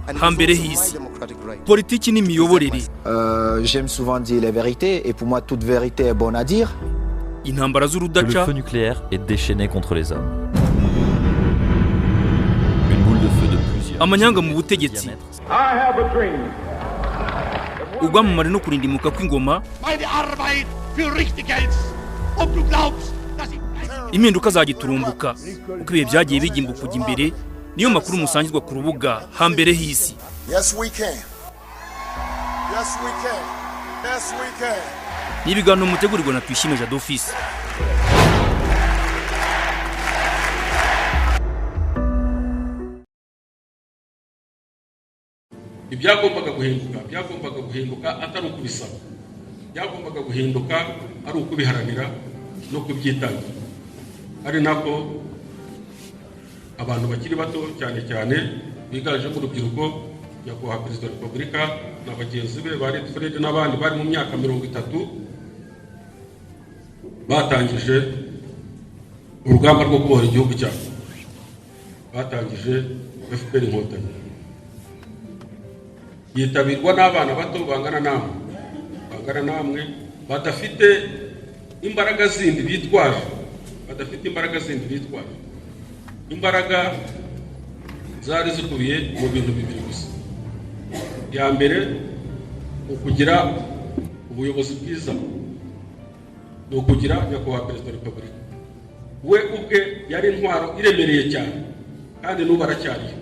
Hambere h'isi, politiki n'imiyoborere. J'aime souvent dire les vérités et pour moi toute vérité est bonne à dire. Intambara Que le z'urudaca. Feu nucléaire est déchaîné contre les hommes. Une boule de feu de plusieurs Amanyanga mu kilomètres de butegetsi. Diamètre. Ubwamamare no kurindimuka kw'ingoma. Meine Arbeit für richtig hältst und du glaubst, dass ich Impinduka zagiturumbuka, uko ibihe byagiye bigimba kujya imbere, niyo makuru musangizwa ku rubuga Hambere h'isi. Yes, we can. Yes, we can. Yes, we can. Ni ibiganiro mutegurirwa na Tuyishime Jadofisi. Ibyagombaga guhinduka byagombaga guhinduka atari ukubisaba, byagombaga guhinduka ari ukubiharanira no kubyitangira, ari nako abantu bakiri bato, cyane cyane biganjemo urubyiruko, Nyakubahwa Perezida wa Repubulika na bagenzi be ba Fred n'abandi bari mu myaka 30, batangije urugamba rwo kubohora igihugu cyacu, batangije FPR Inkotanyi, yitabirwa n'abana bato bangana namwe, badafite imbaraga zindi bitwaje, badafite imbaraga zindi bitwaje. Imbaraga zari zikubiye mu bintu bibiri gusa. Ya mbere, ukugira ubuyobozi bwiza, ni ukugira Nyakubahwa Perezida wa Repubulika. We ubwe yari intwaro iremereye cyane, kandi n'ubu aracyariyo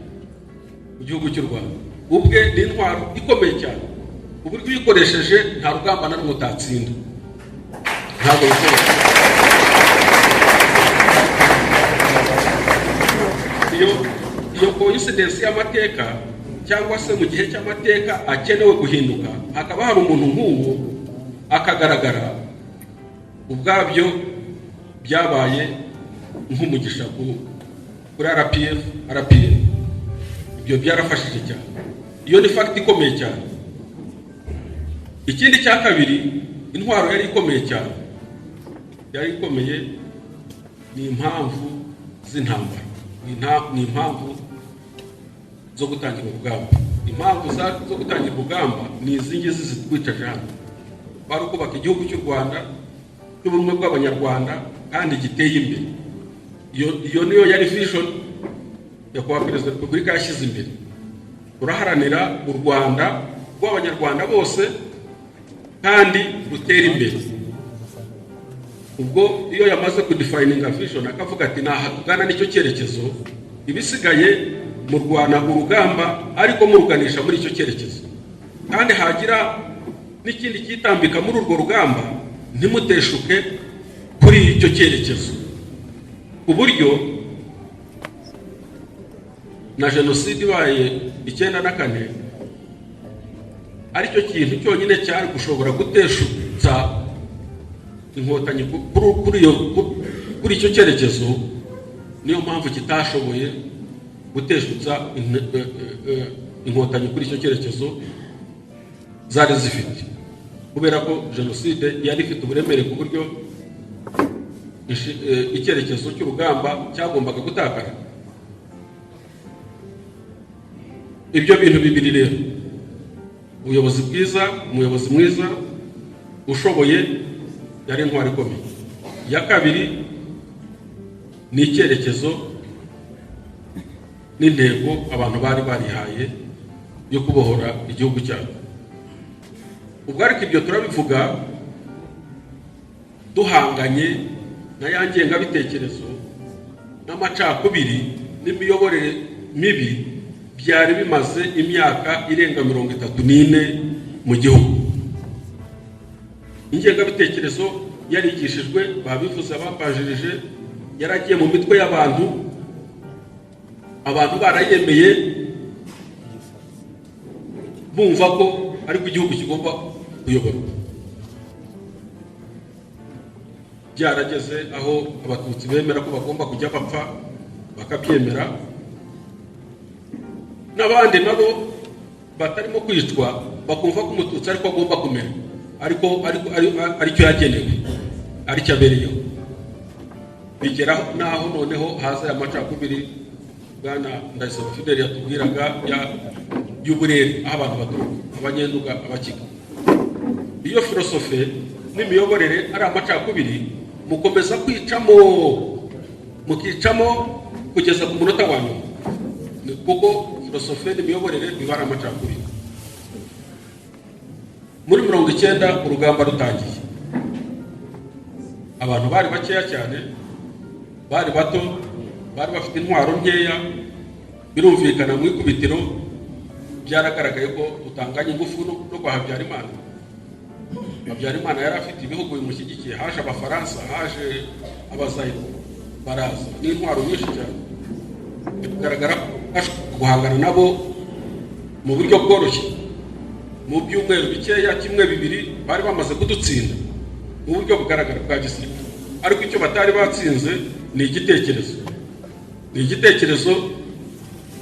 mu gihugu cy'u Rwanda. Ubwe ni intwaro ikomeye cyane, uburyo uyikoresheje nta rugamba na rumwe utatsinda, ntabwo bishoboka. Iyo coincidence y'amateka, cyangwa se mu gihe cy'amateka akenewe guhinduka, hakaba hari umuntu nk'uwo akagaragara, ubwabyo byabaye nk'umugisha kuri RPF RPA. Ibyo byarafashije cyane, iyo ni fact ikomeye cyane. Ikindi cya kabiri, intwaro yari ikomeye cyane, yari ikomeye, ni impamvu z'intambara, ni impamvu zo gutangira urugamba. Impamvu zo gutangira urugamba ni izi ngizi zitwicaje hano: bari kubaka igihugu cy'u Rwanda cy'ubumwe bw'Abanyarwanda kandi giteye imbere. Iyo niyo yari vision Nyakubahwa Perezida wa Repubulika yashyize imbere: turaharanira u Rwanda rw'Abanyarwanda bose kandi rutera imbere. Ubwo iyo yamaze kudefininga vision, akavuga ati: "Naha tugana, nicyo cyerekezo, ibisigaye murwana urugamba ariko muruganisha muri icyo cyerekezo, kandi hagira n'ikindi cyitambika muri urwo rugamba ntimuteshuke kuri icyo cyerekezo." Ku buryo na jenoside ibaye 94, aricyo kintu cyonyine cyari gushobora guteshutsa Inkotanyi kuri icyo cyerekezo, niyo mpamvu kitashoboye guteshutsa Inkotanyi kuri icyo cyerekezo zari zifite, kubera ko jenoside yari ifite uburemere ku buryo icyerekezo cy'urugamba cyagombaga gutakara. Ibyo bintu bibiri rero, ubuyobozi bwiza, umuyobozi mwiza ushoboye, yari intwaro ikomeye. Iya kabiri ni icyerekezo n'intego abantu bari barihaye yo kubohora igihugu cyacu. Ubwo ariko ibyo turabivuga duhanganye na ya ngengabitekerezo n'amacakubiri n'imiyoborere mibi byari bimaze imyaka irenga 34 mu gihugu. Ingengabitekerezo yarigishijwe, babivuze abambanjirije, yaragiye mu mitwe y'abantu, abantu barayemeye, bumva ko ariko igihugu kigomba kuyoborwa. Byarageze aho Abatutsi bemera ko bagomba kujya bapfa, bakabyemera, n'abandi nabo batarimo kwicwa bakumva ko Umututsi ariko agomba kumera, ariko aricyo yagenewe, aricyo abereyeho. Bigeraho n'aho noneho haza aya macakubiri Bwana Ndayisaba Fideli yatubwiraga ya y'uburere, aho abantu baturuka, Abanyenduga, Abakiga. Iyo philosophie n'imiyoborere ari amacakubiri, mukomeza kwicamo, mukicamo kugeza ku munota wa nyuma, kuko philosophie n'imiyoborere biba ari amacakubiri. Muri 90 urugamba rutangiye, abantu bari bakeya cyane, bari bato, bari bafite intwaro nkeya. Birumvikana, mu ikubitiro byaragaragaye ko tutanganya ingufu no kwa Habyarimana. Habyarimana yari afite ibihugu bimushyigikiye, haje Abafaransa, haje Abazayiro, baraza n'intwaro nyinshi cyane. Bigaragara ko guhangana nabo mu buryo bworoshye. Mu byumweru bikeya, kimwe, bibiri, bari bamaze kudutsinda mu buryo bugaragara bwa gisirikare. Ariko icyo batari batsinze ni igitekerezo, ni igitekerezo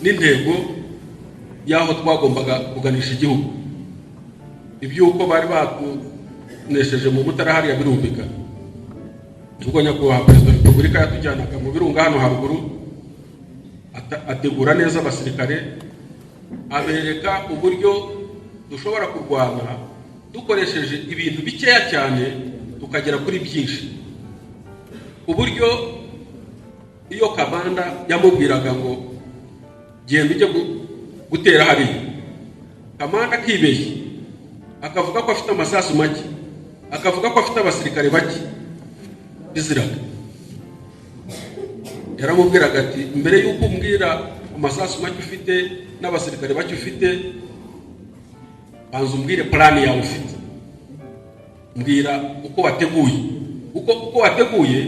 n'intego y'aho twagombaga kuganisha igihugu. Iby'uko bari batunesheje mu Mutara hariya birumvikana. Ubwo Nyakubahwa Perezida wa Repubulika yatujyanaga mu birunga hano haruguru, ategura neza abasirikare, abereka uburyo dushobora kurwana dukoresheje ibintu bikeya cyane tukagera kuri byinshi, ku buryo iyo kamanda yamubwiraga ngo genda ujye gutera hariya, kamanda akibeshya akavuga ko afite amasasu make, akavuga ko afite abasirikare bake, biziraga. Yaramubwiraga ati: "Mbere y'uko umbwira amasasu make ufite n'abasirikare bake ufite, banza umbwire plan yawe ufite, mbwira uko wateguye. Uko wateguye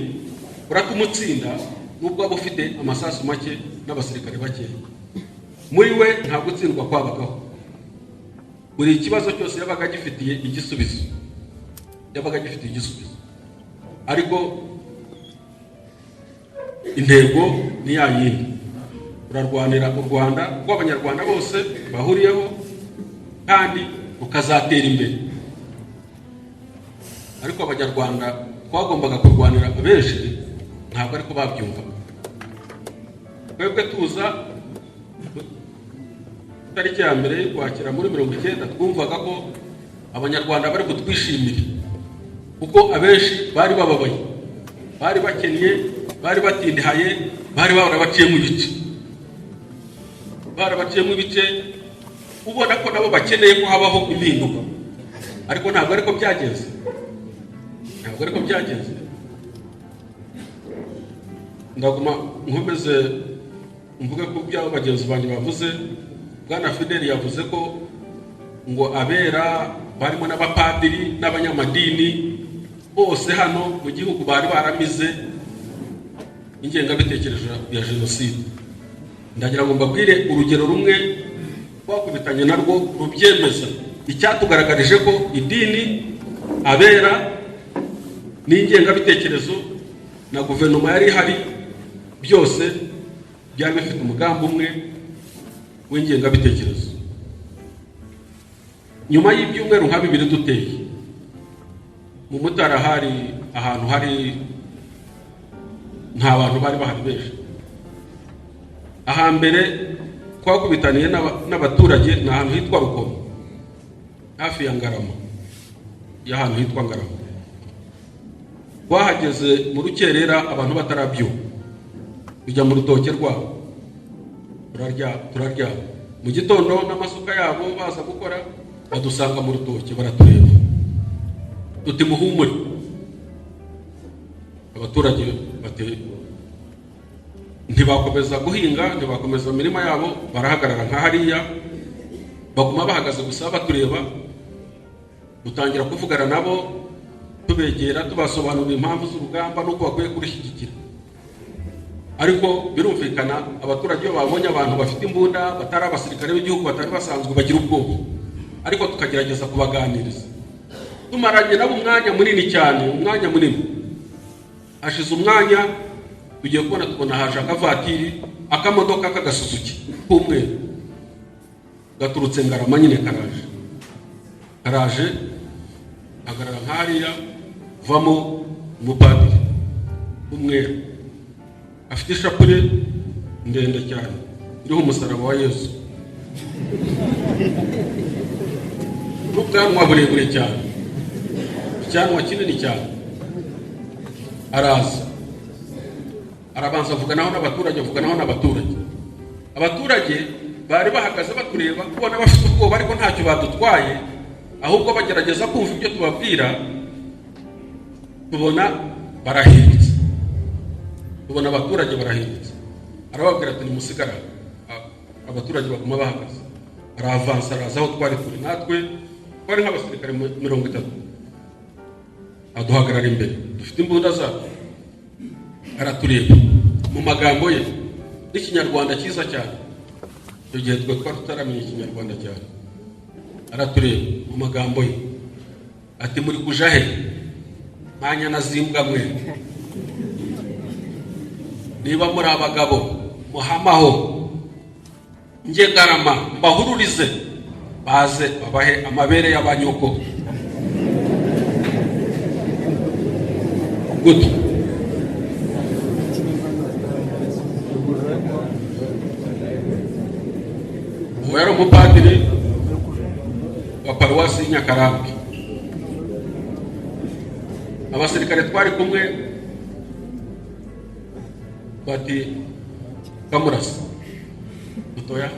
uratuma utsinda nubwo waba ufite amasasu make n'abasirikare bakeya." Muri we nta gutsindwa kwabagaho. Buri kibazo cyose yabaga agifitiye igisubizo, yabaga agifitiye igisubizo. Ariko intego ni ya yindi: urarwanira u Rwanda rw'Abanyarwanda bose bahuriyeho kandi rukazatera imbere. Ariko Abanyarwanda twagombaga kurwanira benshi ntabwo ariko babyumvaga. Twebwe tuza tariki ya 1 y'Ukwakira muri 90, twumvaga ko Abanyarwanda bari kutwishimira, kuko abenshi bari bababaye, bari bakennye, bari batindihaye, bari barabaciyemo ibice, barabaciyemo ibice, ubona ko nabo bakeneye ko habaho impinduka. Ariko ntabwo ariko byagenze, ntabwo ariko byagenze. Ndaguma nkomeze mvuge ko byabo bagenzi banjye bavuze. Bwana Fideli yavuze ko ngo abera barimo n'abapadiri n'abanyamadini bose hano mu gihugu bari baramize ingengabitekerezo ya jenoside. Ndagira ngo mbabwire urugero rumwe twakubitanye narwo rubyemeza, icyatugaragarije ko idini, abera n'ingengabitekerezo na guverinoma yari ihari byose byari bifite umugambi umwe w'ingengabitekerezo. Nyuma y'ibyumweru nka 2 duteye mu Mutara, hari ahantu hari nta bantu bari bahari benshi. Ahambere twakubitaniye n'abaturage ni ahantu hitwa Rukomo, hafi ya Ngarama, y'ahantu hitwa Ngarama. Twahageze mu rukerera abantu batarabyuka, tujya mu rutoke rwabo turaryama. Mu gitondo n'amasuka yabo baza gukora, badusanga mu rutoke, baratureba. Tuti: "Muhumure." Abaturage bate ntibakomeza guhinga, ntibakomeza imirima yabo, barahagarara nka hariya, baguma bahagaze gusa batureba. Dutangira kuvugana nabo, tubegera, tubasobanurira impamvu z'urugamba n'uko bakwiye kurushyigikira. Ariko birumvikana, abaturage iyo babonye abantu bafite imbunda, batari abasirikare b'igihugu, batari basanzwe, bagira ubwoba. Ariko tukagerageza kubaganiriza. Tumaranye nabo umwanya munini cyane, umwanya munini. Hashize umwanya, tugiye kubona tubona haje akavatiri, akamodoka k'agasuzuki k'umweru gaturutse Ngarama nyine, karaje, karaje hagarara nk'hariya. Vamo umupadiri w'umweru, afite ishapure ndende cyane iriho umusaraba wa Yesu. N'ubwanwa burebure cyane, icyanwa kinini cyane. Araza arabanza avuganaho n'abaturage, avuganaho n'abaturage. Abaturage bari bahagaze batureba, kubona bafite ubwoba ariko ntacyo badutwaye, ahubwo bagerageza kumva ibyo tubabwira. Tubona barahindutse, tubona abaturage barahindutse. Arababwira ati nimusigara. Abaturage baguma bahagaze. Aravansa araza aho twari turi, natwe twari nk'abasirikare 30. Aduhagarara imbere, dufite imbunda zacu. Aratureba, mu magambo ye n'Ikinyarwanda cyiza cyane, icyo gihe twe twari tutaramenya Ikinyarwanda cyane. Aratureba mu magambo ye ati muri kuja he mwanya na zimbwa mwe? Niba muri abagabo muhamaho, nge Ngarama mbahururize baze babahe amabere y'abanyoko. Gutyo uwo yari umupadiri wa paruwasi Nyakarambi. Abasirikare twari kumwe bati kamurasa tutoya,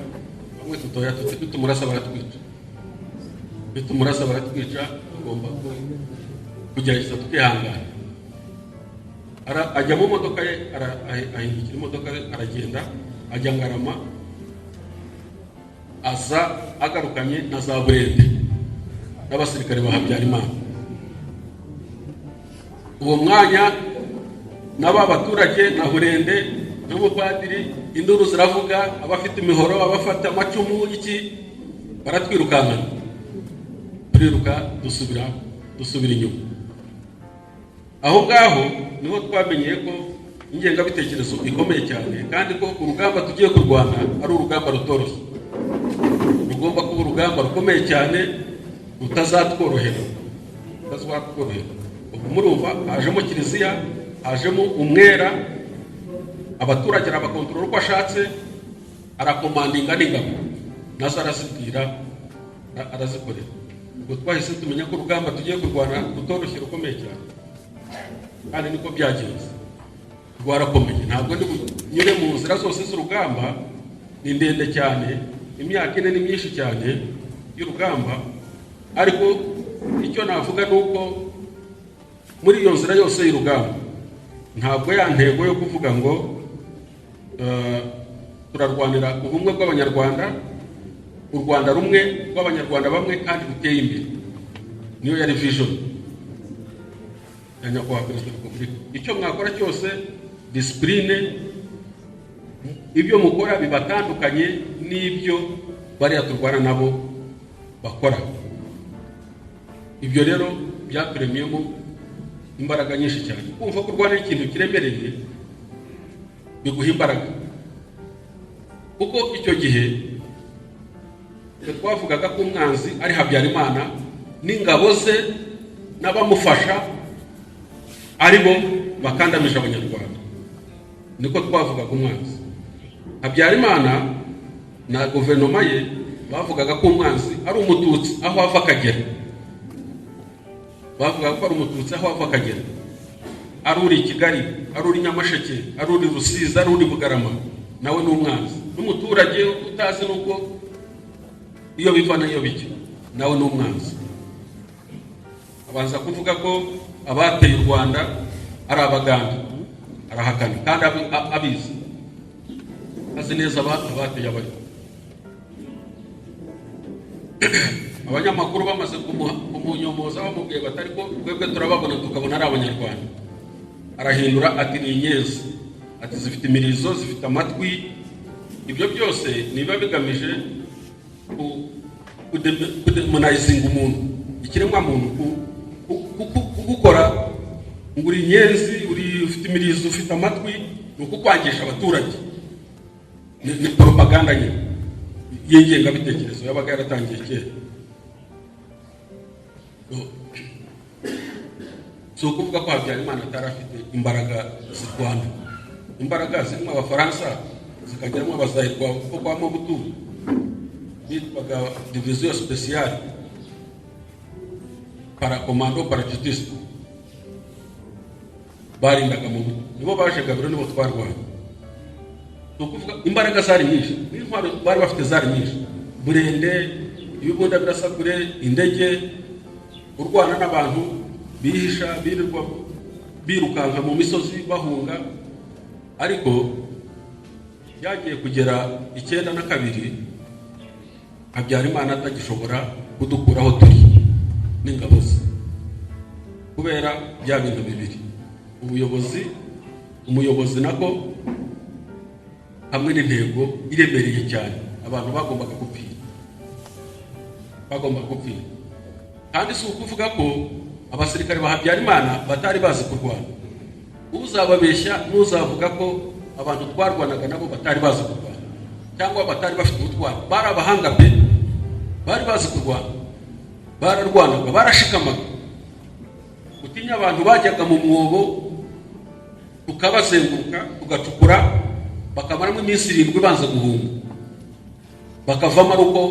bamwe tutoya tuti tutumurasa baratwica, bitumurasa baratwica, tugomba kugerageza tukihangana. Ajya mu modoka ye, ahindukira imodoka ye aragenda ajya Ngarama, aza agarukanye na za burende n'abasirikare ba Habyarimana. Uwo mwanya n'aba baturage na burende n'umupadiri, induru ziravuga, abafite imihoro, abafata amacumu iki, baratwirukankana. Turiruka dusubira inyuma. Aho ngaho niho twamenyeye ko ingengabitekerezo ikomeye cyane, kandi ko urugamba tugiye kurwana ari urugamba rutoroshye, rugomba kuba urugamba rukomeye cyane rutazatworohera, rutazatworohera. Ubwo murumva hajemo kiliziya, hajemo umwera, abaturage arabakontorora uko ashatse, arakomandinga n'ingabo nazo arazibwira, arazikorera. Ubwo twahise tumenya ko urugamba tugiye kurwana rutoroshye, rukomeye cyane, kandi niko byagenze, rwarakomeye. Ntabwo ndi bunyure mu nzira zose z'urugamba, ni ndende cyane, imyaka 4 ni myinshi cyane y'urugamba, ariko icyo navuga ni uko muri iyo nzira yose y'urugamba ntabwo ya ntego yo kuvuga ngo turarwanira ubumwe bw'Abanyarwanda, u Rwanda rumwe rw'Abanyarwanda bamwe kandi ruteye imbere, niyo yari vision ya Nyakubahwa Perezida wa Repubulika. Icyo mwakora cyose, disipurine, ibyo mukora bibatandukanye n'ibyo bariya turwana nabo bakora. Ibyo rero byaturemyemo imbaraga nyinshi cyane. Kumva ko urwana ikintu kiremereye biguha imbaraga, kuko icyo gihe twavugaga ko umwanzi ari Habyarimana n'ingabo ze n'abamufasha ari bo bakandamije Abanyarwanda, niko twavugaga umwanzi. Habyarimana na guverinoma ye bavugaga ko umwanzi ari umututsi aho ava akagera, bavugaga ko ari umututsi aho ava akagera, ari uri Kigali, ari uri Nyamasheke, ari uri Rusizi, ari uri Bugarama, nawe ni umwanzi. N'umuturage utazi nuko iyo biva n'iyo bijya, nawe ni umwanzi. Abanza kuvuga ko abateye u Rwanda ari Abaganda, arahakana kandi abizi, azi neza abateye abari. Abanyamakuru bamaze kumunyomoza bamubwiye bati ariko twebwe turababona tukabona ari Abanyarwanda, arahindura ati ni inyenzi, ati zifite imirizo, zifite amatwi. Ibyo byose niba bigamije kudemonayizinga umuntu, ikiremwa muntu, kugukora ngo uri inyenzi, uri ufite imirizo, ufite amatwi, ni ukukwangisha abaturage. Ni propaganda nyine y'ingengabitekerezo yabaga yaratangiye kera. Si ukuvuga ko Habyarimana atari afite imbaraga zirwana, imbaraga zirimo Abafaransa zikageramo Abazahirwa bo kwa Mobutu. Bitwaga division spéciale paracommando parachutiste, barindaga mu nibo baje Gabiro, nibo twarwanye. Ni ukuvuga imbaraga zari nyinshi n'intwaro bari bafite zari nyinshi, burende, ibibunda birasa kure, indege, urwana n'abantu bihisha, birirwa birukanka mu misozi bahunga. Ariko byagiye kugera 92, Habyarimana atagishobora kudukuraho turi n'ingabo ze, kubera bya bintu bibiri: ubuyobozi, umuyobozi nako, hamwe n'intego iremereye cyane abantu bagombaga gupfira, bagombaga gupfira. Kandi si ukuvuga ko abasirikare ba Habyarimana batari bazi kurwana. Uzababeshya n'uzavuga ko abantu twarwanaga nabo batari bazi kurwana cyangwa batari bafite ubutwari. Bari abahanga pe, bari bazi kurwana, bararwanaga, barashikamaga. Utinya abantu bajyaga mu mwobo tukabazenguruka, tugacukura, bakamaramo iminsi 7 banza guhunga, bakavamo ari uko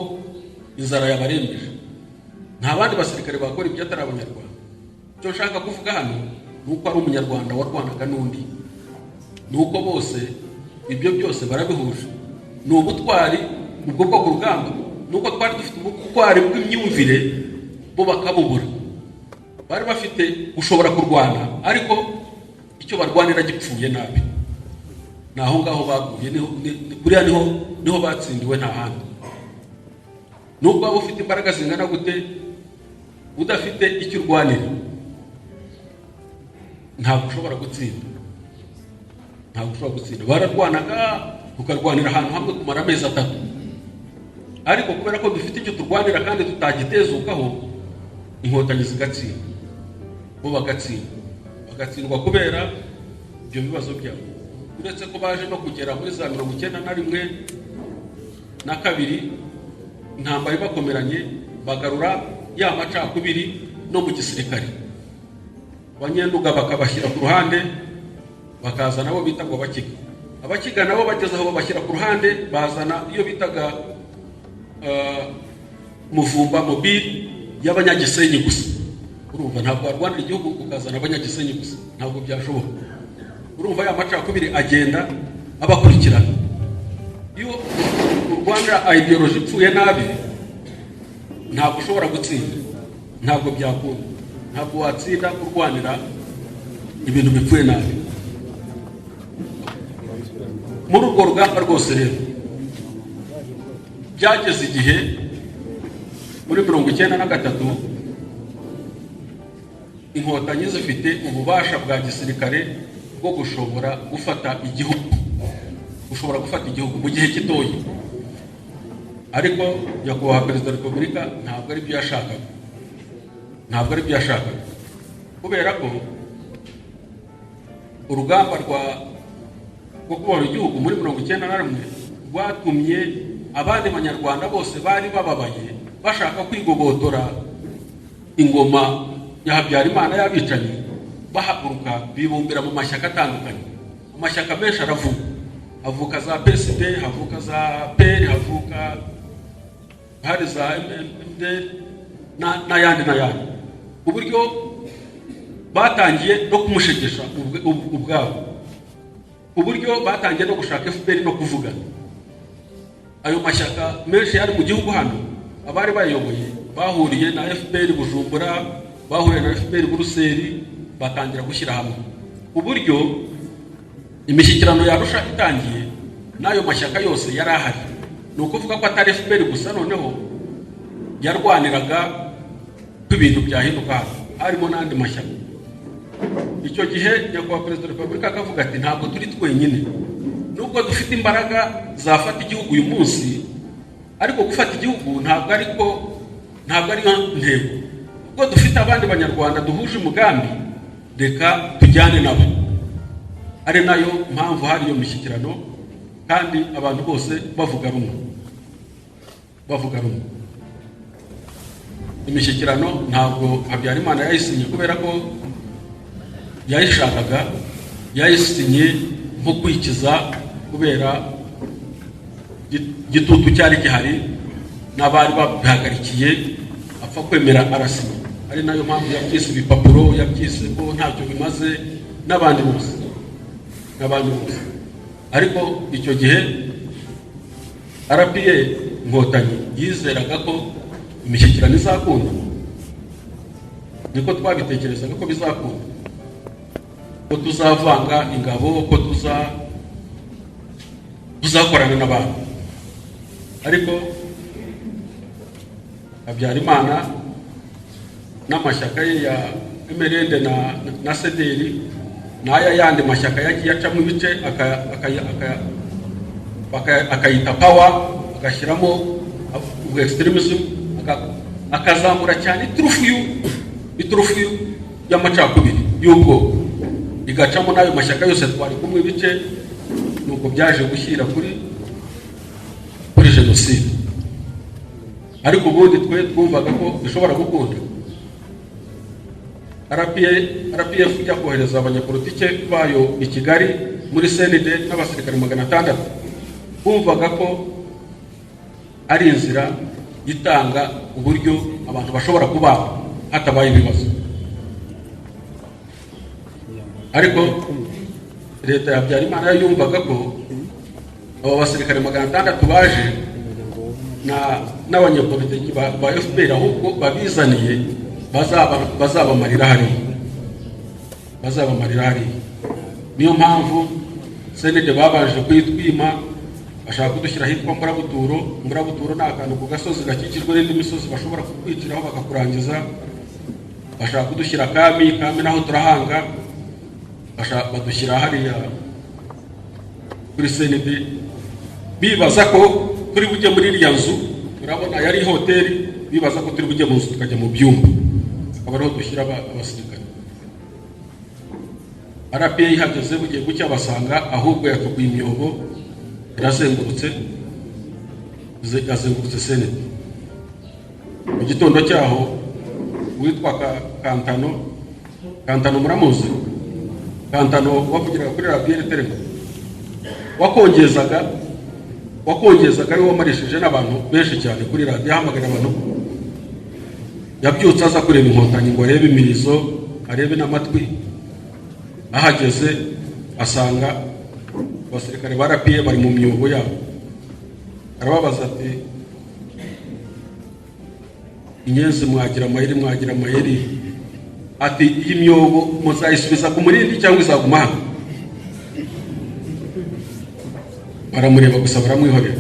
inzara yabarembeje. Nta bandi basirikare bakora ibyo atari Abanyarwanda. Icyo nshaka kuvuga hano ni uko ari Umunyarwanda warwanaga n'undi, ni uko bose ibyo byose barabihuje, ni ubutwari ubwo bwo ku rugamba. Ni uko twari dufite ubutwari bw'imyumvire, bo bakabubura. Bari bafite gushobora kurwana, ariko icyo barwanira gipfuye nabi. Ni aho ngaho baguye, buriya niho batsindiwe, nta handi. Nubwo waba ufite imbaraga zingana gute, udafite icyo urwanira, ntabwo ushobora gutsinda, ntabwo ushobora gutsinda. Bararwanaga, tukarwanira ahantu hamwe kumara amezi 3, ariko kubera ko dufite icyo turwanira kandi tutagitezukaho, Inkotanyi zigatsinda, bo bagatsinda, bagatsindwa kubera ibyo bibazo byabo. Uretse ko baje no kugera muri za 91 na 2, intambara ibakomeranye, bagarura ya macakubiri no mu gisirikare. Abanyenduga bakabashyira ku ruhande, bakaza nabo bita ngo Abakiga. Abakiga nabo bageze aho babashyira ku ruhande, bazana iyo bitaga Muvumba mobile y'Abanyagisenyi gusa. Urumva, ntabwo warwanira igihugu ukazana Abanyagisenyi gusa, ntabwo byashoboka. Urumva ya macakubiri agenda abakurikirana. Iyo urwanira ideology ipfuye nabi, ntabwo ushobora gutsinda, ntabwo byakunda, ntabwo watsinda urwanira ibintu bipfuye nabi. Muri urwo rugamba rwose rero, byageze igihe muri 93, Inkotanyi zifite ububasha bwa gisirikare bwo gushobora gufata igihugu, gushobora gufata igihugu mu gihe gitoya, ariko Nyakubahwa Perezida wa Repubulika ntabwo ari byo yashakaga, ntabwo ari byo yashakaga, kubera ko urugamba rwo kubohora igihugu muri 91 rwatumye abandi Banyarwanda bose bari bababaye, bashaka kwigobotora ingoma ya Habyarimana y'abicanyi, bahaguruka bibumbira mu mashyaka atandukanye. Amashyaka menshi aravuka, havuka za PSD, havuka za PL, havuka hari za MD n'ayandi n'ayandi, ku buryo batangiye no kumushegesha ubwabo, ku buryo batangiye no gushaka FPR no kuvugana. Ayo mashyaka menshi yari mu gihugu hano, abari bayoboye bahuriye na FPR Bujumbura, bahuriye na FPR Buruseli, batangira gushyira hamwe, ku buryo imishyikirano yarusha itangiye n'ayo mashyaka yose yari ahari. Ni ukuvuga ko atari FPR gusa noneho yarwaniraga ko ibintu byahinduka hano, harimo n'andi mashyaka. Icyo gihe Nyakubahwa Perezida wa Repubulika akavuga ati: "Ntabwo turi twenyine, nubwo dufite imbaraga zafata igihugu uyu munsi, ariko gufata igihugu ntabwo ariyo ntego. Ubwo dufite abandi Banyarwanda duhuje umugambi, reka tujyane nabo." Ari nayo mpamvu hari iyo mishyikirano, kandi abantu bose bavuga rumwe, bavuga rumwe. Imishyikirano ntabwo Habyarimana yayisinye kubera ko yayishakaga, yayisinye nko kwikiza kubera gitutu cyari gihari. N'abari babihagarikiye apfa kwemera arasinya, ari nayo mpamvu yabyise ibipapuro, yabyise ko ntacyo bimaze, n'abandi bose, n'abandi bose. Ariko icyo gihe RPA Inkotanyi yizeraga ko imishyikirano izakunda, niko twabitekerezaga ko bizakunda, ko tuzavanga ingabo, ko tuzakorana n'abantu. Ariko Habyarimana n'amashyaka ye ya MRND na CDR n'aya yandi mashyaka yagiye acamo ibice, akayita power, agashyiramo ubwo extremism, akazamura cyane iturufu y'amacakubiri y'ubwoko, igacamo n'ayo mashyaka yose twari kumwe ibice. Nuko byaje gushyira kuri jenoside. Ariko ubundi twe twumvaga ko bishobora gukunda. RPA, RPF ijya kohereza abanyapolitike bayo i Kigali muri CND n'abasirikare 600, bumvaga ko ari inzira itanga uburyo abantu bashobora kubana hatabaye ibibazo. Ariko leta ya Habyarimana yo yumvaga ko abo basirikare 600 baje n'abanyapolitiki ba FPR, ahubwo babizaniye bazabamarira hariya, bazabamarira hariya. Niyo mpamvu CND babanje kuyitwima, bashaka kudushyira ahitwa Mburabuturo. Mburabuturo ni akantu ku gasozi gakikijwe n'indi misozi, bashobora kukwiciraho bakakurangiza. Bashaka kudushyira Kami, Kami naho turahanga, badushyira hariya kuri CND, bibaza ko turi bujye muri iriya nzu. Urabona yari hoteli, bibaza ko turi bujye mu nzu tukajya mu byumba, akaba ariho dushyira abasirikare. RPA ihageze bugiye gucya, basanga ahubwo yacukuye imyobo irazengurutse, yazengurutse CND. Mu gitondo cyaho witwa Kantano, Kantano muramuzi, Kantano wavugiraga kuri radiyo RTLM, wakongezaga, ariwe wamarishije n'abantu benshi cyane kuri radiyo, ahamagarira abantu. Yabyutse aza kureba Inkotanyi ngo arebe imirizo, arebe n'amatwi. Ahageze asanga abasirikare ba RPA bari mu myobo yabo. Arababaza ati: "Inyenzi mwagira amayeri, mwagira amayeri." Ati: "Iyi myobo muzayisubiza ku murindi cyangwa izaguma hano?" Baramureba gusa, baramwihorera.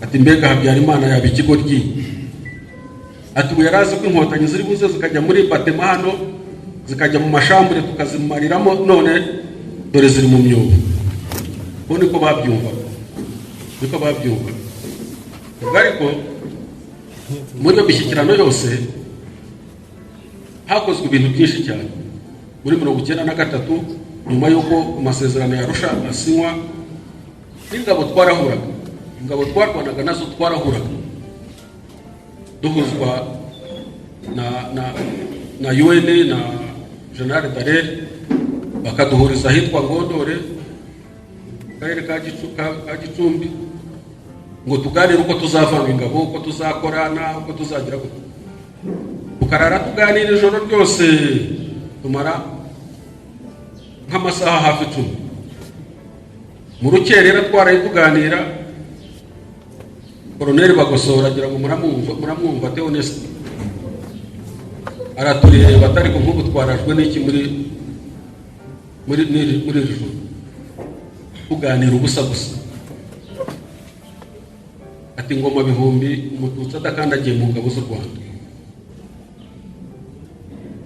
Ati: "Mbega Habyarimana yaba ikigoryi!" Ati: "Ubu yari azi ko Inkotanyi ziri buze zikajya muri batema hano, zikajya mu mashambure, tukazimariramo, none dore ziri mu myobo." Ubu niko babyumvaga, niko babyumvaga. Ubwo ariko muri iyo mishyikirano yose hakozwe ibintu byinshi cyane. Muri 93, nyuma y'uko amasezerano ya Arusha asinywa, n'ingabo twarahuraga, ingabo twarwanaga nazo twarahuraga, duhuzwa na UN na General Dallaire, bakaduhuriza ahitwa Ngondore, karere ka Gicumbi, ngo tuganire uko tuzavanga ingabo, uko tuzakorana, uko tuzagira gute. Tukarara tuganira ijoro ryose, tumara nk'amasaha hafi 10. Mu rukerera twaraye tuganira, Koroneli Bagosora, agira ngo muramwumva, Theoneste, aratureba, atari ko nk'ubu twarajwe n'iki muri iri joro tuganira ubusa gusa? Ati: "Ngoma bihumbi umututsi adakandagiye mu ngabo z'u Rwanda."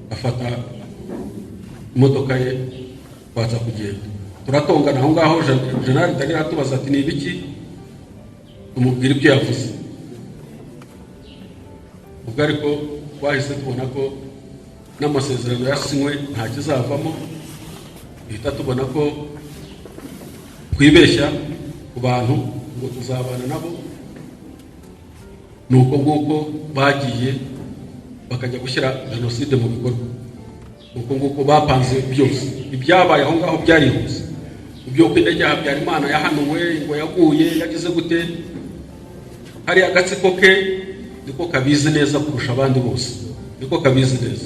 Afata imodoka ye baza kugenda, turatongana aho ngaho. General Dallaire atubaza ati: "Ni ibiki?" Tumubwira ibyo yavuze. Ubwo ariko twahise tubona ko n'amasezerano yasinywe nta kizavamo, duhita tubona ko twibeshya ku bantu ngo tuzabana nabo. Ni uko nguko bagiye bakajya gushyira jenoside mu bikorwa, uko nguko bapanze byose. Ibyabaye aho ngaho byarihuse, ibyo ko indege ya Habyarimana yahanuwe ngo yaguye yagize gute. Hariya agatsiko ke niko kabizi neza kurusha abandi bose, niko kabizi neza,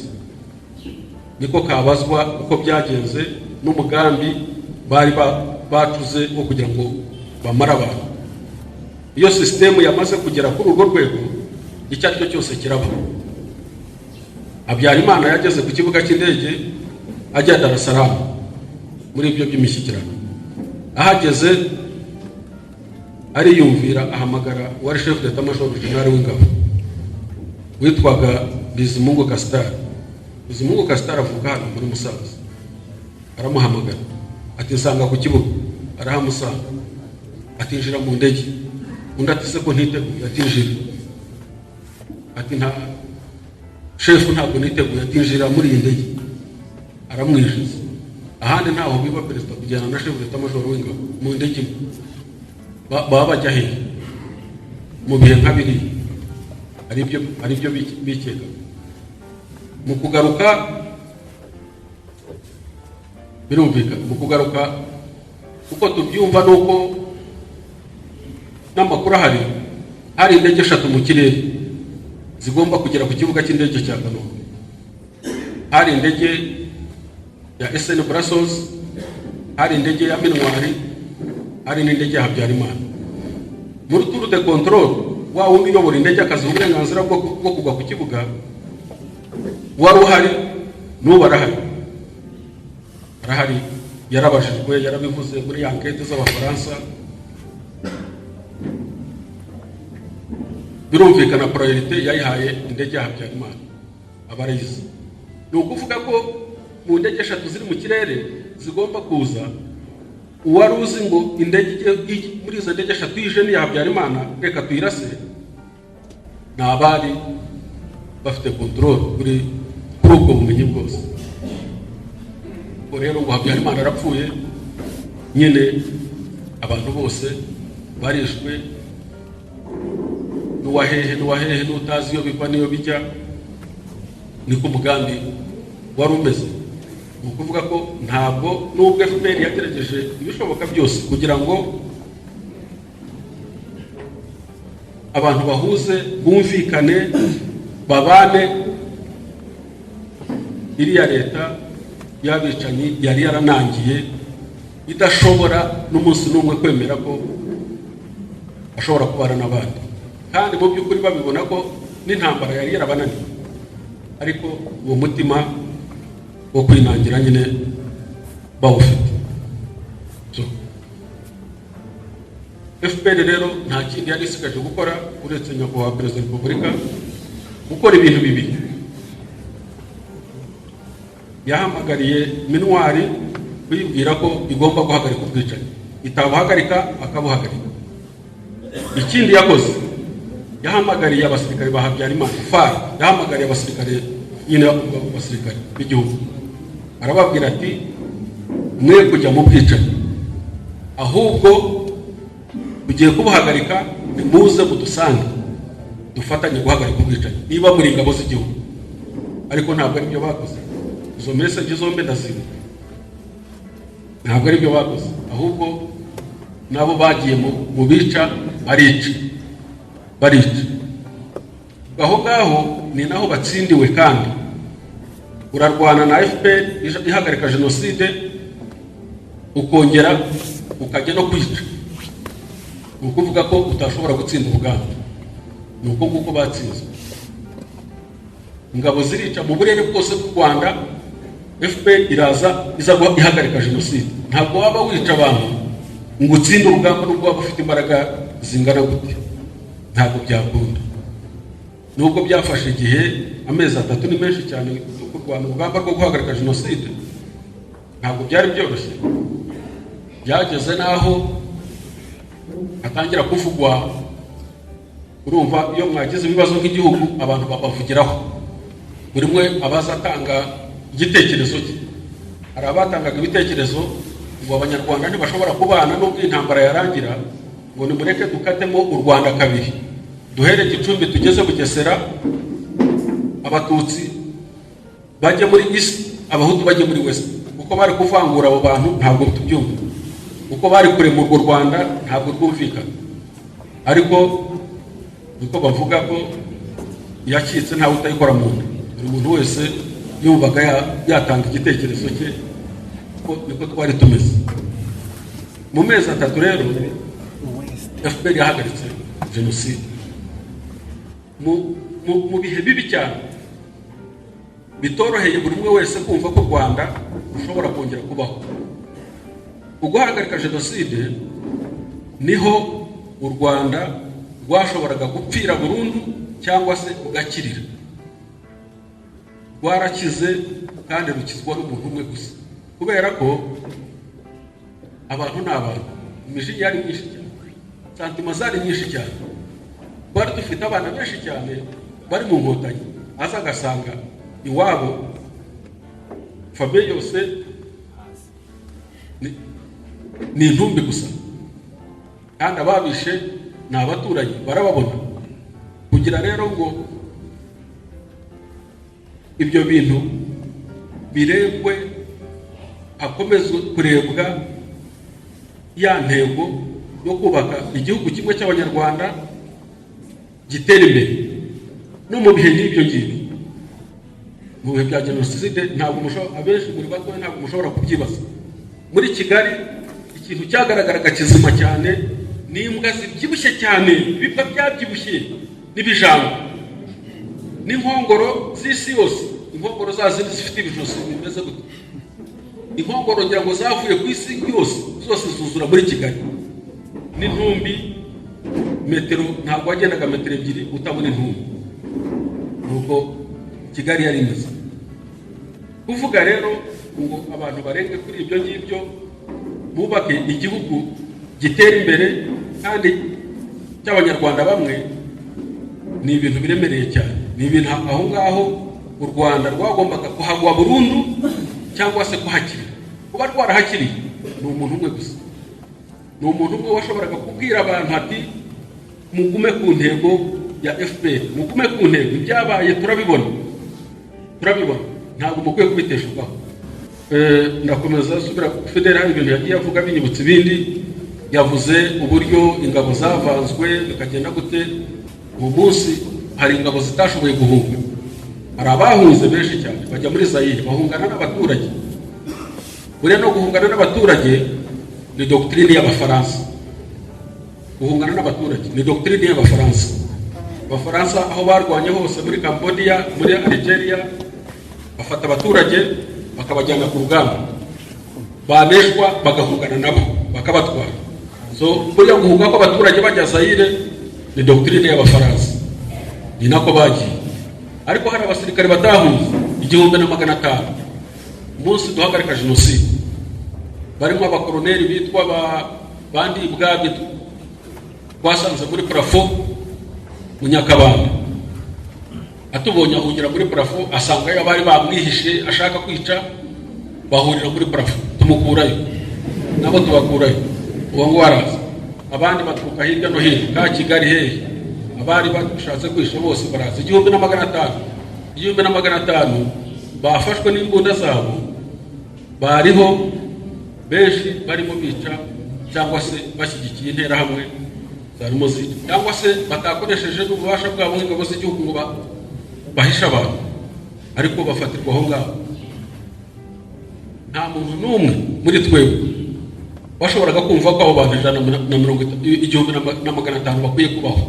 niko kabazwa uko byagenze n'umugambi bari bacuze wo kugira ngo bamare abantu. Iyo sisitemu yamaze kugera kuri urwo rwego, icyo ari cyo cyose kiraba. Habyarimana yageze ku kibuga cy'indege ajya Dar es Salaam muri ibyo by'imishyikirano. Ahageze ariyumvira, ahamagara uwari chef d'état major général w'ingabo witwaga Bizimungu Gaspard. Bizimungu Gaspard avuka hano muri Musanze. Aramuhamagara ati: "Nsanga ku kibuga." Arahamusanga. Ati: "Injira mu ndege." Undi ati: "Se ko ntiteguye?" Ati: "Injira." Ati: "Nta shefu, ntabwo niteguye." Ati: "Injira muri iyi ndege." Aramwinjiza. Ahandi ntaho biba perezida kujyana na chef d'état major w'ingabo mu ndege imwe. Baba bajya hehe mu bihe nka biriya? Ari byo bikekaga. Mu kugaruka, birumvikana, mu kugaruka uko tubyumva ni uko n'amakuru ahari, hari indege eshatu mu kirere zigomba kugera ku kibuga cy'indege cya Kanombe. Hari indege ya SN Brussels, hari indege ya MINUAR, hari n'indege ya Habyarimana. Muri tour de contrôle, wa wundi uyobora indege akaziha uburenganzira bwo kugwa ku kibuga, wari uhari, n'ubu arahari, arahari, yarabajijwe, yarabivuze muri enquête z'Abafaransa. Birumvikana, priorité yayihaye indege ya Habyarimana, aba arayizi. Ni ukuvuga ko mu ndege eshatu ziri mu kirere zigomba kuza, uwari uzi ngo indege muri izo ndege eshatu ije ni iya Habyarimana, reka tuyirase, ni abari bafite contrôle kuri ubwo bumenyi bwose. Ubwo rero ngo Habyarimana arapfuye nyine, abantu bose barishwe, n'uwahehe n'uwahehe, n'utazi iyo biva n'iyo bijya. Niko umugambi wari umeze. Ni ukuvuga ko ntabwo, nubwo FPR yagerageje ibishoboka byose kugira ngo abantu bahuze, bumvikane, babane, iriya leta y'abicanyi yari yaranangiye, idashobora n'umunsi n'umwe kwemera ko ashobora kubana n'abandi, kandi mu by'ukuri babibona ko n'intambara yari yarabananiye, ariko uwo mutima wo kwinangira nyine bawufite. So, FPR rero nta kindi yari isigaje gukora uretse, nyakubahwa perezida wa repubulika, gukora ibintu bibiri. Yahamagariye MINUAR kuyibwira ko igomba guhagarika ubwicanyi, itabuhagarika akabuhagarika. Ikindi yakoze, yahamagariye abasirikare ba Habyarimana, FAR, yahamagariye abasirikare nyine, abasirikare b'igihugu, arababwira ati: "Mwe kujya mu bwicanyi, ahubwo tugiye kubuhagarika, nimuze mudusange dufatanye guhagarika ubwicanyi niba muri ingabo z'igihugu." Ariko ntabwo aribyo bakoze. Izo message zombi ndazibuka, ntabwo aribyo bakoze, ahubwo nabo bagiye mu bica, barica, barica. Aho ngaho ni naho batsindiwe. Kandi urarwana na FPR ihagarika jenoside, ukongera ukajya no kwica, ni ukuvuga ko utashobora gutsinda urugamba. Ni uko nguko batsinzwe. Ingabo zirica mu burere bwose bw'u Rwanda, FPR iraza iza ihagarika jenoside. Ntabwo waba wica abantu ngo utsinde urugamba, nubwo waba ufite imbaraga zingana gute, ntabwo byakunda. Nubwo byafashe igihe, amezi 3 ni menshi cyane kurwana urugamba rwo guhagarika jenoside, ntabwo byari byoroshye. Byageze n'aho hatangira kuvugwa, urumva iyo mwagize ibibazo nk'igihugu, abantu babavugiraho, buri umwe abaza atanga igitekerezo cye. Hari abatangaga ibitekerezo ngo Abanyarwanda ntibashobora kubana n'ubwo intambara yarangira, ngo nimureke dukatemo u Rwanda kabiri, duhere Gicumbi tugeze Bugesera, Abatutsi bajye muri east, Abahutu bajye muri west. Kuko bari kuvangura abo bantu ntabwo tubyumva, kuko bari kurema urwo Rwanda ntabwo rwumvikana. Ariko Niko bavuga ko yacitse ntawe utayikora mu nda. Buri muntu wese yumvaga yatanga igitekerezo cye, ko niko twari tumeze. Mu mezi 3 rero FPR yahagaritse jenoside mu bihe bibi cyane bitoroheye buri umwe wese kumva ko u Rwanda rushobora kongera kubaho. Uguhagarika jenoside niho u Rwanda rwashoboraga gupfira burundu cyangwa se ugakirira. Rwarakize kandi rukizwa n'umuntu umwe gusa, kubera ko abantu ni abantu, imijinya yari myinshi cyane, santima zari nyinshi cyane. Twari dufite abana benshi cyane bari mu nkotanyi, aza agasanga iwabo famille yose ni intumbi gusa, kandi ababishe ni abaturanyi barababona. Kugira rero ngo ibyo bintu birebwe, hakomezwe kurebwa ya ntego yo kubaka igihugu kimwe cy'Abanyarwanda gitera imbere. No mu bihe nk'ibyo ngibyo, mu bihe bya jenoside, ntabwo abenshi muri batoya ntabwo mushobora kubyibaza. Muri Kigali ikintu cyagaragaraga kizima cyane ni imbwa zibyibushye cyane, ibibwa byabyibushye n'ibijambo n'inkongoro z'isi yose, inkongoro zazindi zifite ibijosi bimeze gutya, inkongoro ngira ngo zavuye ku isi yose, zose zuzura muri Kigali. N'intumbi metero, ntabwo wagendaga metero 2 utabona intumbi. Nuko Kigali yari imeze. Kuvuga rero ngo abantu barenge kuri ibyo ngibyo bubake igihugu gitera imbere kandi cy'Abanyarwanda bamwe, ni ibintu biremereye cyane. Ni ibintu aho ngaho u Rwanda rwagombaga kuhagwa burundu cyangwa se kuhakirira. Kuba rwarahakiriye ni umuntu umwe gusa, ni umuntu umwe washoboraga kubwira abantu ati mugume ku ntego ya FPR, mugume ku ntego, ibyabaye turabibona, ntabwo mukwiye kubiteshukaho. Ndakomeza subira Fidel, hari ibintu yagiye avuga binyibutsa ibindi. Yavuze uburyo ingabo zavanzwe bikagenda gute. Uwo munsi hari ingabo zitashoboye guhunga, hari abahunze benshi cyane bajya muri Zaire bahungana n'abaturage. Buriya no guhungana n'abaturage ni doctrine y'Abafaransa. Guhungana n'abaturage ni doctrine y'Abafaransa. Abafaransa aho barwanye hose, muri Cambodia, muri Algeria, bafata abaturage bakabajyana ku rugamba, baneshwa bagahungana nabo bakabatwara. So buriya guhunga kw'abaturage bajya Zaire ni doctrine y'Abafaransa, ni nako bagiye. Ariko hari abasirikare batahunze 1500 umunsi duhagarika jenoside, barimo abakoroneri bitwa bandi ibwami twasanze muri plafond mu Nyakabanda. Atubonye ahungira muri plafond, asangayo abari bamwihishe ashaka kwica, bahurira muri plafond, tumukurayo nabo tubakurayo. Uwo ngo araza, abandi baturuka hirya no hino ka Kigali hehe, abari bashatse kwisha bose baraza. 1500 1500 bafashwe n'imbunda zabo, bariho benshi barimo bica cyangwa se bashyigikiye interahamwe zarimo zica, cyangwa se batakoresheje n'ububasha bwabo nk'ingabo z'igihugu ngo bahishe abantu, ariko bafatirwa aho ngaho. Nta muntu n'umwe muri twebwe washoboraga kumva ko abo bantu 1500 bakwiye kubaho.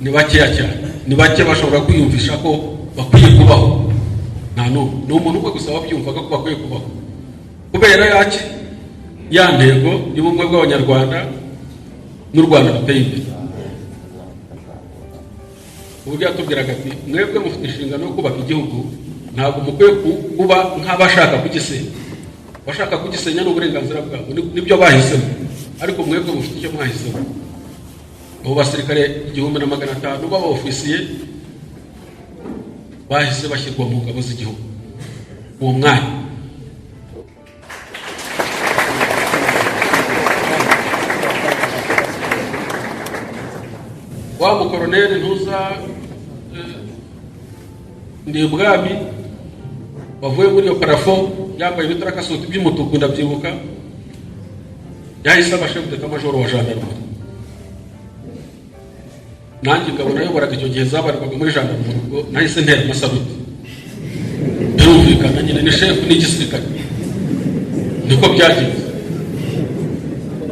Ni bakeya cyane, ni bake bashobora kwiyumvisha ko bakwiye kubaho. Nta n'umwe, ni umuntu umwe gusa wabyumvaga ko bakwiye kubaho, kubera yaki ya ntego y'ubumwe bw'Abanyarwanda n'u Rwanda ruteye imbere. Uburyo yatubwiraga ati mwebwe mufite inshingano yo kubaka igihugu, ntabwo mukwiye kuba nk'abashaka kugisenya. Abashaka kugisenya ni uburenganzira bwabo, nibyo bahisemo, ariko mwebwe mufite icyo mwahisemo. Abo basirikare 1500 b'abaofisiye bahise bashyirwa mu ngabo z'igihugu uwo mwanya. Wa mukoroneri ntuza ndi ibwami bavuye muri iyo parafo yambaye ibitarakasuti by'umutuku, ndabyibuka, yahise aba chef d'état major wa gendarmerie. Nanjye ingabo nayoboraga icyo gihe zabarirwaga muri gendarmerie, ubwo nahise ntera amasaruti. Birumvikana nyine, ni shefu n'igisirikare, niko byagenze,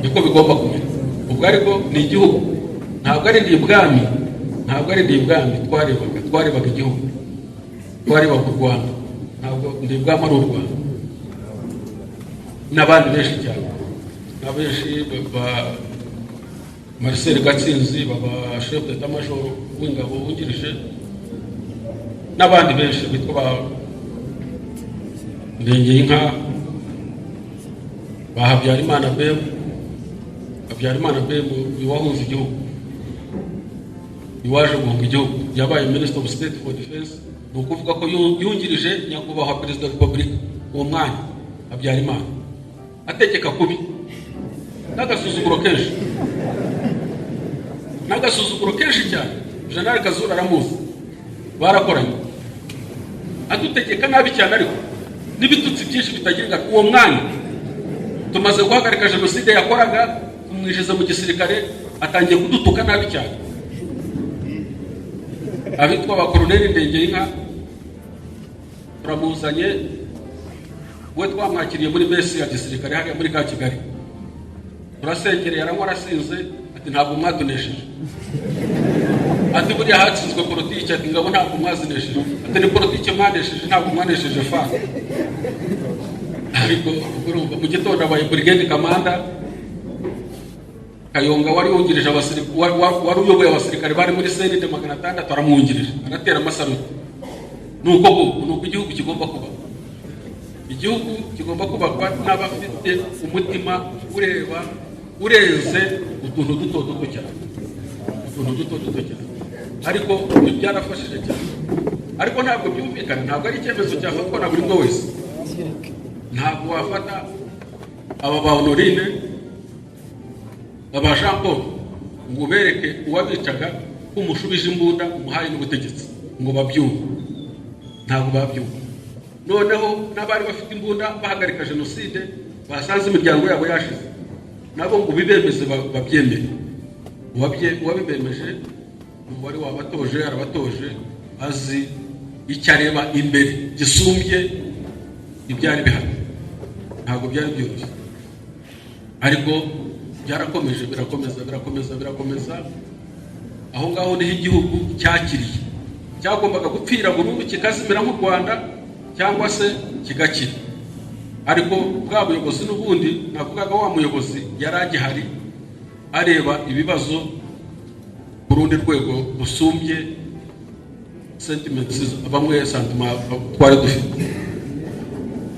niko bigomba kumera. Ubwo ariko ni igihugu, ntabwo ari ndi ibwami, ntabwo ari ndi ibwami twarebaga, twarebaga igihugu, twarebaga u Rwanda. Ntabwo ndi ibwami, ari u Rwanda n'abandi benshi cyane, na benshi ba Marcel Gatsinzi, baba chef d'état major w'ingabo wungirije, n'abandi benshi bitwa ba Ndengeyinka, ba Habyarimana Bemu. Habyarimana Bemu wahunze igihugu, iwaje guhunga igihugu, yabaye Minister of State for Defense, ni ukuvuga ko yungirije nyakubahwa Perezida wa Repubulika uwo mwanya. Habyarimana ategeka kubi n'agasuzuguro kenshi, n'agasuzuguro kenshi cyane. Jenerali Kazura aramuzi, barakoranye. Adutegeka nabi cyane, ariko n'ibitutsi byinshi bitagira ingano. Uwo mwanya tumaze guhagarika jenoside yakoraga, tumwinjiza mu gisirikare, atangiye kudutuka nabi cyane. Abitwa ba Koroneli Ndengeyinka turamuzanye, we twamwakiriye muri mess ya gisirikare hariya muri ka Kigali, turasengereye, aranywa, arasinze, ati: "Ntabwo mwatunesheje." Ati: "Buriya hatsinzwe politiki." Ati: "Ingabo ntabwo mwazinesheje." Ati: "Ni politiki mwanesheje, ntabwo mwanesheje FAR." Ariko urumva, mu gitondo abaye brigade commander. Kayonga wari wungirije abasirikare, wari uyoboye abasirikare bari muri CND 600, aramwungirije, aratera amasaruti. Ni uko nguko, ni uko igihugu kigomba kuba. Igihugu kigomba kubakwa n'abafite umutima ureba urenze utuntu duto duto cyane, utuntu duto duto cyane. Ariko ibyo byarafashije cyane, ariko ntabwo byumvikana, ntabwo ari icyemezo cyafatwa na buri umwe wese. Ntabwo wafata aba ba Honorine, aba Jean Paul, ngo ubereke uwabicaga ko umushubije imbunda, umuhaye n'ubutegetsi, ngo babyumve. Ntabwo babyumva. Noneho n'abari bafite imbunda bahagarika jenoside, basanze imiryango yabo yashize, nabo ngo ubibemeze babyemere. Uwabibemeje ni uwari wabatoje, arabatoje, azi icyo areba imbere gisumbye ibyari bihari. Ntabwo byari byoroshye, ariko byarakomeje, birakomeza, birakomeza, birakomeza. Aho ngaho niho igihugu cyakiriye cyagombaga gupfira burundu, kikazimira nk'u Rwanda, cyangwa se kigakira. Ariko bwa buyobozi n'ubundi navugaga, wa muyobozi yari agihari, areba ibibazo ku rundi rwego rusumbye sentiments bamwe, sentiments twari dufite,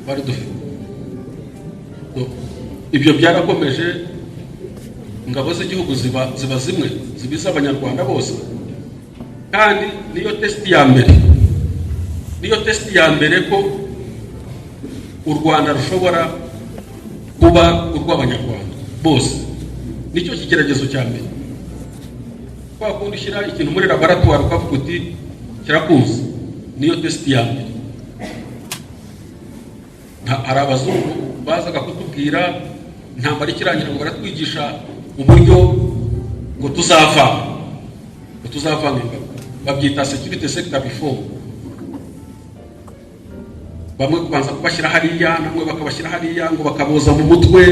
twari dufite. So, ibyo byarakomeje, ingabo z'igihugu ziba zimwe, ziba iz'Abanyarwanda bose. Kandi niyo test ya mbere, niyo test ya mbere ko u Rwanda rushobora kuba urw'Abanyarwanda bose. Nicyo kigeragezo cya mbere. Kwa kundi ushyira ikintu muri laboratoire ukavuga uti: "Kirakuzi." Niyo test ya mbere. Hari abazungu bazaga kutubwira intambara ikirangira, ngo baratwigisha uburyo ngo tuzavanga ingabo, babyita security sector reform. Bamwe kubanza kubashyira hariya, namwe bakabashyira hariya, ngo bakaboza mu mutwe,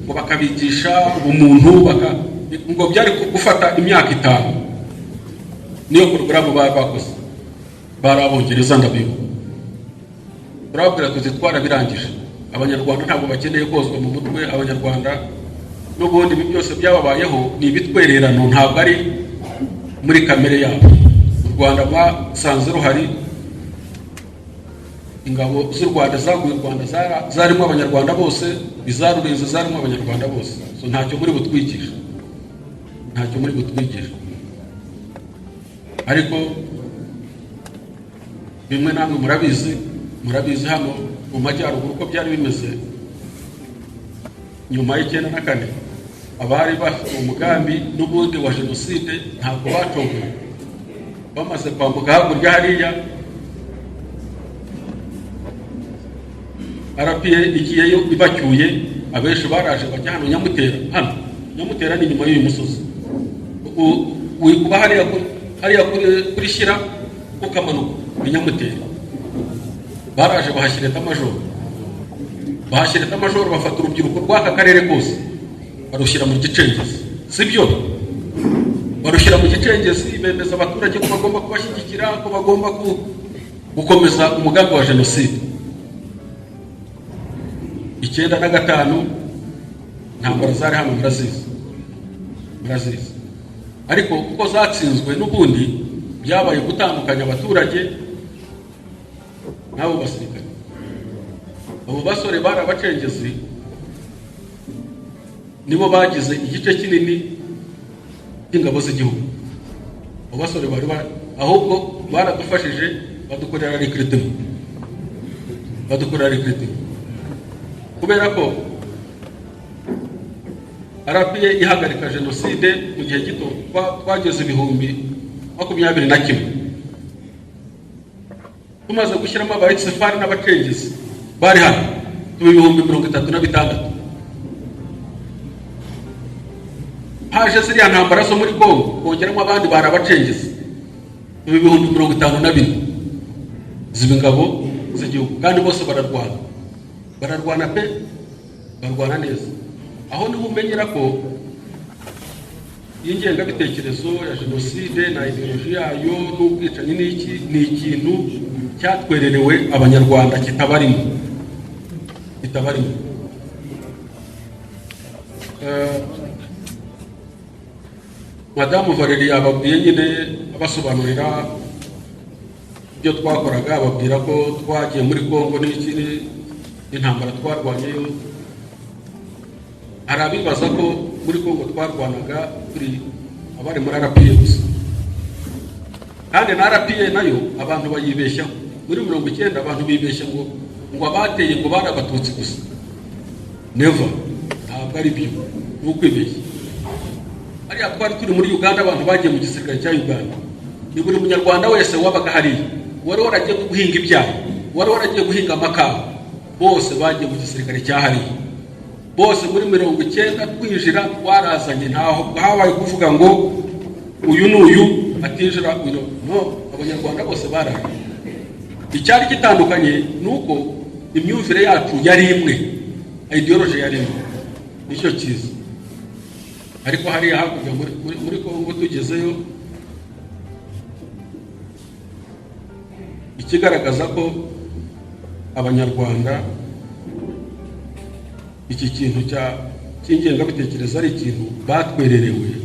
ngo bakabigisha ubumuntu, ngo byari gufata imyaka 5. Niyo porogaramu bari bakoze, bari Abongereza, ndabibuka. Turababwira tuti: "Twarabirangije. Abanyarwanda ntabwo bakeneye kozwa mu mutwe. Abanyarwanda n'ubundi ibi byose byababayeho ni ibitwererano, ntabwo ari muri kamere yabo. U Rwanda mwasanze ruhari. Ingabo z'u Rwanda zaguye u Rwanda zarimo Abanyarwanda bose, izarurinze zarimo Abanyarwanda bose. So ntacyo muri butwigisha, ntacyo muri butwigisha." Ariko bimwe namwe murabizi, murabizi hano mu majyaruguru uko byari bimeze nyuma y'94. Abari bafite umugambi n'ubundi wa jenoside ntabwo bacogoye. Bamaze kwambuka hakurya hariya, RPA igiyeyo ibacyuye, abenshi baraje bajya hano Nyamutera. Hano Nyamutera ni inyuma y'uyu musozi. Wikuba hariya kuri Shyira ukamanuka ni Nyamutera. Baraje bahashyira etamajoro, bahashyira etamajoro, bafata urubyiruko rw'aka karere kose barushyira mu gicengezi, sibyo? Barushyira mu gicengezi, bemeza abaturage ko bagomba kubashyigikira, ko bagomba gukomeza umugambi wa jenoside. 95 intambara zari hano murazizi, ariko uko zatsinzwe n'ubundi byabaye gutandukanya abaturage n'abo basirikare. Abo basore bari abacengezi nibo bagize igice kinini cy'ingabo z'igihugu. Abo basore bari ahubwo baradufashije, badukorera recruitment, kubera ko RPA ihagarika jenoside mu gihe gito twageze 21,000. Tumaze gushyiramo aba ex-FAR n'abacengezi bari hano tuba 36,000. Haje ziriya ntambara zo muri Kongo kongeramo abandi bari abacengezi tuba 54,000 ziba ingabo z'igihugu, kandi bose bararwana pe, barwana neza. Aho niho umenyera ko ingengabitekerezo ya jenoside na ideoloji yayo n'ubwicanyi n'iki ni ikintu cyatwererewe Abanyarwanda kitabarimo. Madamu Valerie yababwiye nyine abasobanurira ibyo twakoraga, ababwira ko twagiye muri Kongo n'iki n'intambara twarwanyeyo. Hari abibaza ko muri Kongo twarwanaga turi abari muri RPA gusa, kandi na RPA nayo abantu bayibeshyaho. Muri 90 abantu bibeshya ngo abateye ngo bari abatutsi gusa. Never, ntabwo ari byo, ni ukwibeshya. Hariya twari turi muri Uganda, abantu bagiye mu gisirikare cya Uganda. Ni buri munyarwanda wese wabaga hariya, wari waragiye guhinga ibyayi, wari waragiye guhinga amakawa, bose bagiye mu gisirikare cya hariya. Bose muri 90 twinjira twarazanye, ntaho habaye kuvuga ngo uyu n'uyu atinjira uyu no, Abanyarwanda bose baraje. Icyari gitandukanye nuko imyumvire yacu yari imwe, ideology yari imwe, nicyo cyiza. Ariko hariya hakurya muri Kongo tugezeyo, ikigaragaza ko Abanyarwanda iki kintu cy'ingengabitekerezo ari ikintu batwererewe,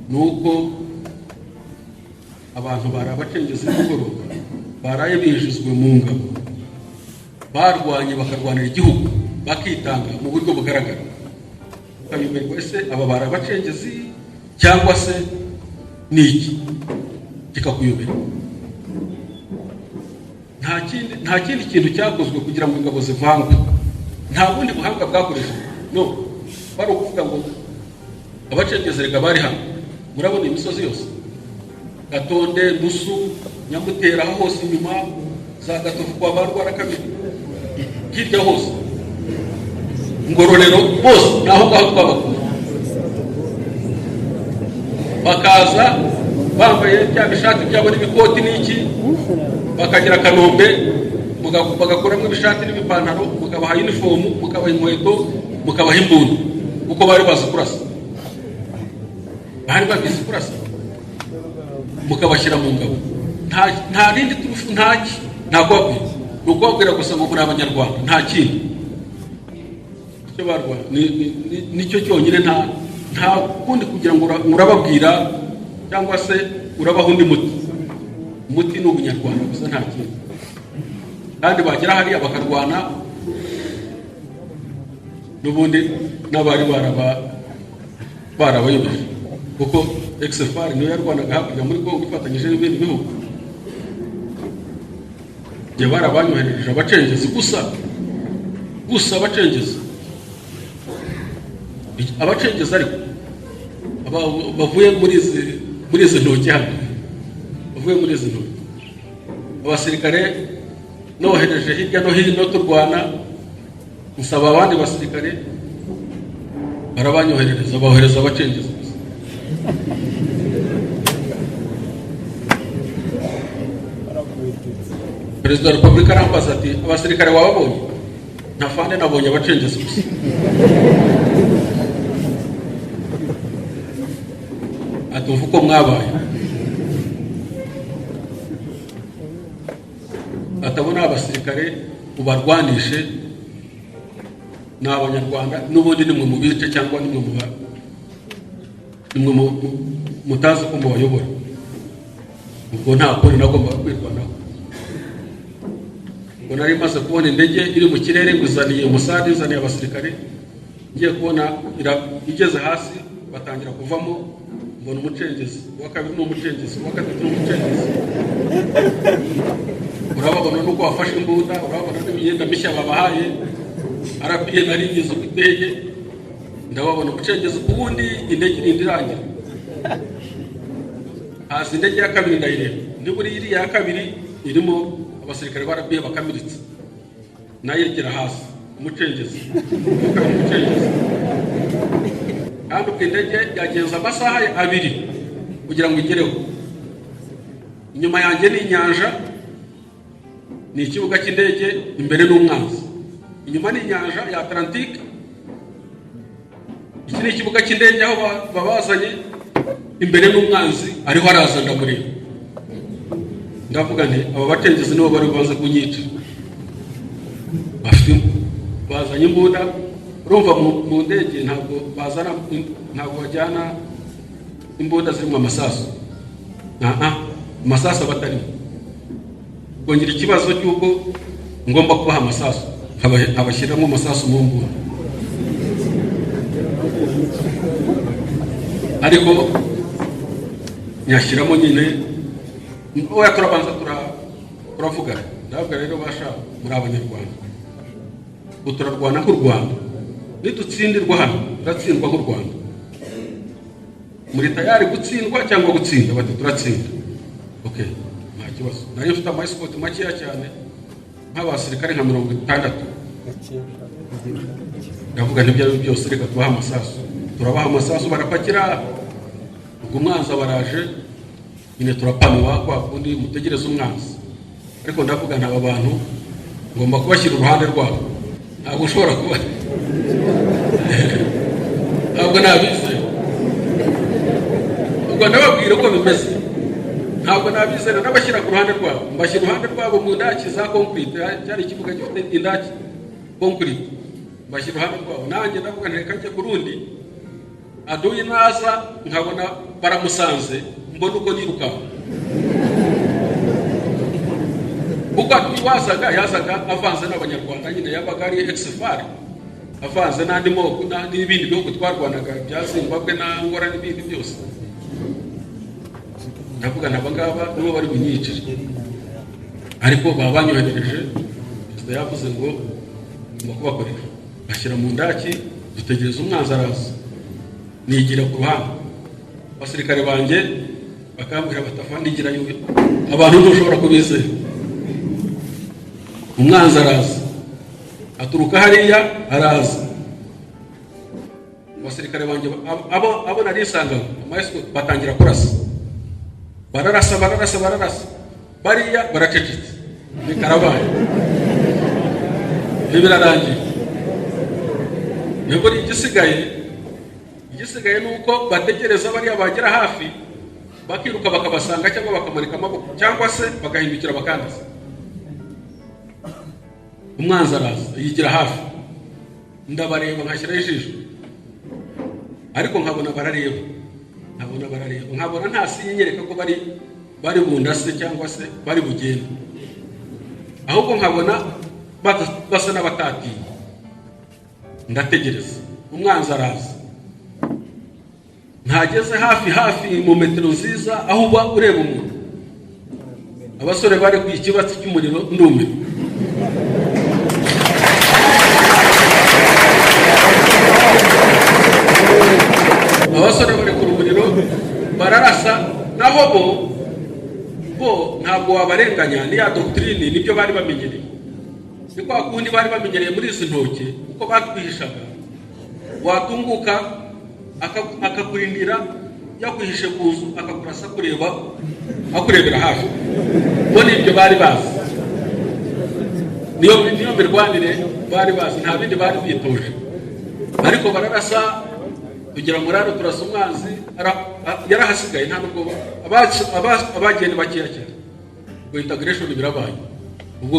nuko abantu bari abacengezi nimugoroba baraye binjizwe mu ngabo, barwanye bakarwanira igihugu, bakitanga mu buryo bugaragara. Ukabimerwa ese aba bari abacengezi cyangwa se ni iki kikakuyobera? Nta kindi kintu cyakozwe kugira ngo ingabo zivangwe, nta bundi buhanga bwakoreshejwe. No bari ukuvuga ngo abacengezi rega bari hano, murabona imisozi yose, Gatonde, Musu, Nyamutera, hose inyuma za Gatovu kwa Barwara kabiri, hirya hose Ngororero, bose naho ngaho twabakura. Bakaza bambaye bya bishati byabo n'ibikoti n'iki, bakagera Kanombe bagakuramo ibishati n'ibipantaro, mukabaha uniform, mukabaha inkweto, mukabaha imbunda, kuko bari bazi kurasa, bari babizi kurasa, mukabashyira mu ngabo. Nta rindi turufu, ntaki, nta kubabwira, ni ukubabwira gusa ngo muri Abanyarwanda, nta kindi. Icyo barwana nicyo cyonyine, nta kundi kugira ngo urababwira cyangwa se urabaha undi muti. Umuti ni ubunyarwanda gusa, nta kindi. Kandi bagera hariya bakarwana n'ubundi n'abari barabayobeje, kuko ex-FAR niyo yarwanaga hakurya muri Kongo ifatanyije n'ibindi bihugu. Igihe barabanyoherereje abacengezi gusa abacengezi, ariko bavuye muri izi ntoki hano, bavuye muri izi ntoki. Abasirikare nohereje hirya no hino turwana, nsaba abandi basirikare barabanyoherereza, bohereza abacengezi gusa. Perezida wa Repubulika arambaza ati: "Abasirikare wababonye?" Nti: "Afande, nabonye abacengezi gusa." Ati: "Umva uko mwabaye." Atabona abasirikare ubarwanishe, ni Abanyarwanda n'ubundi, nimwe mubice cyangwa nimwe muba nimwe mutazi uko mubayobora. Ubwo nta kundi, nagombaga kwirwanaho. Ubwo nari maze kubona indege iri mu kirere ngo izaniye umusade, izaniye abasirikare. Ngiye kubona igeze hasi, batangira kuvamo, mbona umucengezi, uwa kabiri ni umucengezi, uwa gatatu ni umucengezi. Urababona nuko wafashe imbunda, urababona n'imyenda mishya babahaye RPA, nari ngize uko iteye. Ndababona umucengezi ku wundi, indege irinda irangira. Haza indege ya kabiri, ndayireba, nibura iriya ya kabiri irimo abasirikare ba RPA bakamiritse, nayo igera hasi, umucengezi, uwa kabiri umucengezi. Kandi ubwo indege yagenza amasaha 2 kugira ngo igereho. Inyuma yanjye ni inyanja, ni ikibuga cy'indege, imbere n'umwanzi. Inyuma ni inyanja ya Atlantique, iki ni ikibuga cy'indege aho babazanye, imbere n'umwanzi ariho araza. Ndamureba, ndavuga nti: "Aba bacengezi nibo bari bubanze kunyica, bafite bazanye imbunda." Urumva mu ndege ntabwo bazana, ntabwo bajyana imbunda zirimo amasasu, amasasu aba atarimo. Ubwo ngira ikibazo cy'uko ngomba kubaha amasasu, nkabashyiramo amasasu mu mbunda, ariko nyashyiramo nyine. Oya, turabanza turavugana. Ndavuga: "Rero basha, muri Abanyarwanda, ubu turarwana nk'u Rwanda. Nidutsindirwa hano, turatsindwa nk'u Rwanda. Muri tayari gutsindwa cyangwa gutsinda?" Bati: "Turatsinda." Okay, nta kibazo. Nari mfite ama escort makeya cyane, nk'abasirikare nka 60. Ndavuga: "Ntibyo ari byose, reka tubahe amasasu." Turabaha amasasu, barapakira. Ubwo umwanzi baraje nyine, turapanuwa kwa kundi mutegereze umwanzi. Ariko ndavuga nta bantu ngomba kubashyira uruhande rwabo, ntabwo ushobora kuba, ntabwo nabizeye. Ubwo ndababwira uko bimeze, ntabwo nabizera, n'abashyira ku ruhande rwabo. Mbashyira uruhande rwabo mu ndaki za concrete, cyari ikibuga gifite indaki concrete. Mbashyira uruhande rwabo, nanjye ndavuga nti: "Reka njye ku rundi, aduyi naza nkabona baramusanze, mbona uko nirukanka." Kuko aduyi wazaga, yazaga avanze n'Abanyarwanda nyine, yabaga ari ex-FAR avanze n'andi moko n'ibindi bihugu twarwanaga bya Zimbabwe na Angola n'ibindi byose. Ndavuga nti: "Aba ngaba nibo bari bunyicire." Ariko baba banyoherereje, perezida yavuze ngo ngomba kubakoresha. Bashyira mu ndaki, dutegereza umwanzi araza, nigira ku ruhande. Abasirikare banjye bakambwira bati: "Nigirayo, abantu ntushobora kubizera." Umwanzi araza, aturuka hariya araza. Abasirikare banjye abo nari nsanganywe, batangira kurasa, bararasa, bararasa, bararasa, bariya baracecetse. Ni karabaye, ntibirarangiye. Nibwo igisigaye ni uko bategereza bariya, bagera hafi bakiruka bakabasanga, cyangwa bakamanika amaboko, cyangwa se bagahindukira bakandasa. Umwanzi araza, yigira hafi, ndabareba, nkashyiraho ijisho, ariko nkabona barareba, nkabona barareba, nkabona nta sinyereka ko bari bundase cyangwa se bari bugende, ahubwo nkabona basa n'abatatiye. Ndategereza, umwanzi araza, ntageze hafi hafi mu metero nziza aho uba ureba umuntu. Abasore bari ku ikibatsi cy'umuriro, ndumirwa. Abasore bari ku rumuriro, bararasa. Naho bo ntabwo wabarenganya, ni ya doctrine, nibyo bari bamenyereye, ni kwa kundi bari bamenyereye muri izi ntoki uko batwihishaga. Watunguka akakurindira Yakwihishe ku nzu akakurasa kureba, akurebera hafi. Bo nibyo bari bazi, niyo mirwanire bari bazi, nta bindi bari bitoje. Ariko bararasa tugira muraro, turasa umwanzi yarahasigaye, nta nubwo abagiye ni bakeya cyane. Ubwo integration birabaye, ubwo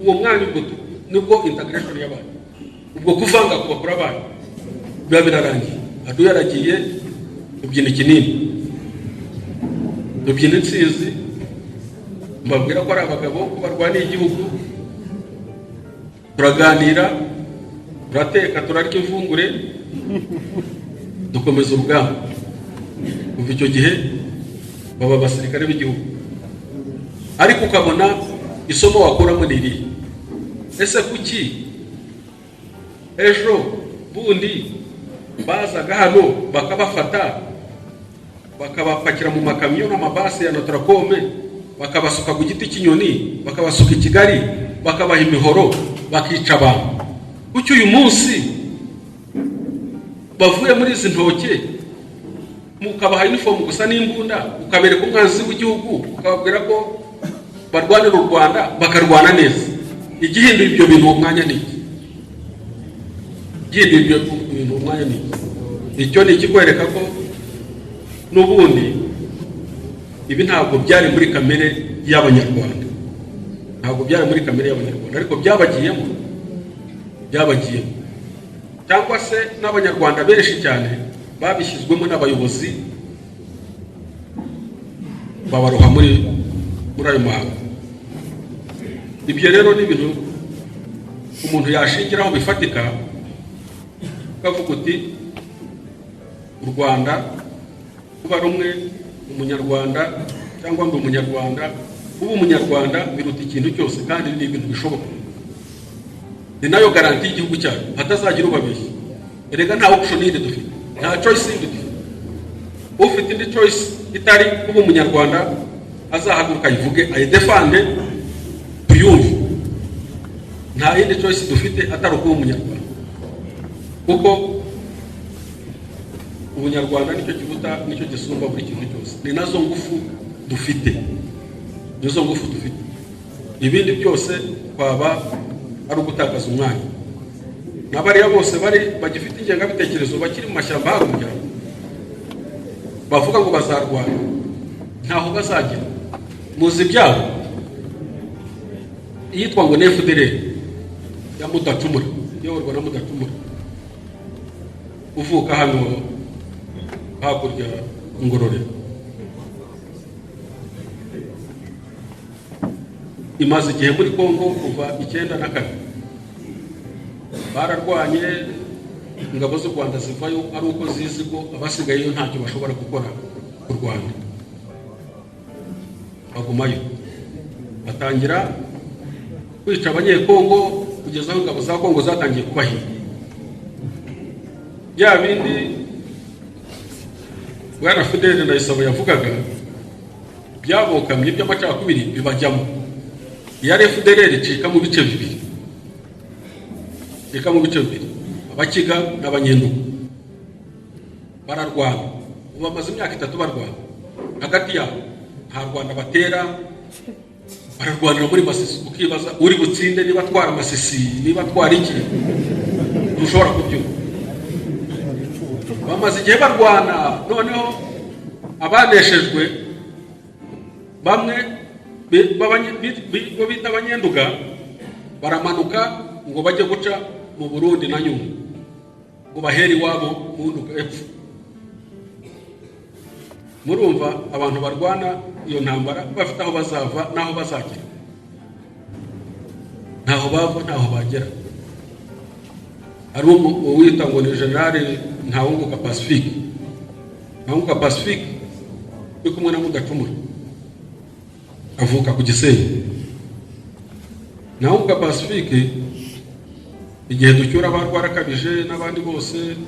uwo mwanya ubwo nibwo integration yabaye, ubwo kuvanga kuba kurabaye, biba birarangiye. Adu yaragiye, tubyina ikinini, tubyina intsinzi, mbabwira ko ari abagabo, ko barwaniye igihugu. Turaganira, turateka, turarya imvungure, dukomeza urugamba. Kuva icyo gihe baba abasirikare b'igihugu. Ariko ukabona isomo wakuramo ni irihe? Ese kuki ejo bundi bazaga hano bakabafata, bakabapakira mu makamyo n'amabasi ya Notracom, bakabasuka ku giti cy'inyoni, bakabasuka i Kigali, bakabaha imihoro, bakica abantu? Kuki uyu munsi bavuye muri izi ntoke mukabaha uniform gusa n'imbunda, ukabereka umwanzi w'igihugu, ukababwira ko barwanira u Rwanda, bakarwana neza? Igihinduye ibyo bintu uwo mwanya ni iki? Igihinduye ibyo bintu uwo mwanya ni iki? Icyo ni ikikwereka ko n'ubundi ibi ntabwo byari muri kamere y'Abanyarwanda, ntabwo byari muri kamere y'Abanyarwanda, ariko byabagiyemo, byabagiyemo. Cyangwa se n'Abanyarwanda benshi cyane babishyizwemo n'abayobozi, babaroha muri ayo mahanga. Ibyo rero ni ibintu umuntu yashingiraho bifatika, ukavuga uti u Rwanda kuba rumwe, umunyarwanda cyangwa ndi umunyarwanda, kuba umunyarwanda biruta ikintu cyose, kandi ni ibintu bishoboka. Ni nayo garantie y'igihugu cyacu, hatazagira ubabeshya. Erega nta option yindi dufite, nta choice yindi dufite. Ufite indi choice itari kuba umunyarwanda azahaguruka ayivuge, ayidefande, tuyumve. Nta yindi choice dufite atari ukuba umunyarwanda, kuko ubunyarwanda nicyo kiruta, nicyo gisumba buri kintu cyose. Ni nazo ngufu dufite, nizo ngufu dufite. Ibindi byose twaba ari ugutakaza umwanya. N'abariya bose bari bagifite ingengabitekerezo, bakiri mu mashyamba hakurya, bavuga ngo bazarwana, ntaho bazagera. Muzi ibyabo, iyitwa ngo ni FDLR ya Mudacumura, iyoborwa na Mudacumura uvuka hano hakurya Ngororero, imaze igihe muri Kongo kuva 94. Bararwanye, ingabo z'u Rwanda zivayo ari uko zizi ko abasigayeyo ntacyo bashobora gukora ku Rwanda, bagumayo, batangira kwica Abanyekongo kugeza aho ingabo za Kongo zatangiye kubahiga. Bya bindi Bwana Fidele Ndayisaba yavugaga byabokamye by'amacakubiri bibajyamo. Iya FDLR icika mu bice bibiri, icika mu bice bibiri, Abakiga n'Abanyendugu bararwana. Ubu bamaze imyaka 3 barwana hagati yabo, nta Rwanda batera, bararwanira muri Masisi. Ukibaza uri butsinde, niba atwara Masisi, niba atwara iki, ntushobora kubyumva. Bamaze igihe barwana, noneho abaneshejwe bamwe bo bita Abanyenduga baramanuka ngo bajye guca mu Burundi na Nyungwe, ngo bahere iwabo mu Nduga epfo. Murumva abantu barwana iyo ntambara bafite aho bazava n'aho bazagera, ntaho bava ntaho bagera. Hari uwita ngo ni General Ntawunguka Pacifique, Ntawunguka Pacifique uri kumwe na Mudacumura, avuka ku Gisenyi. Ntawunguka Pacifique igihe ducyura ba Rwarakabije n'abandi bose,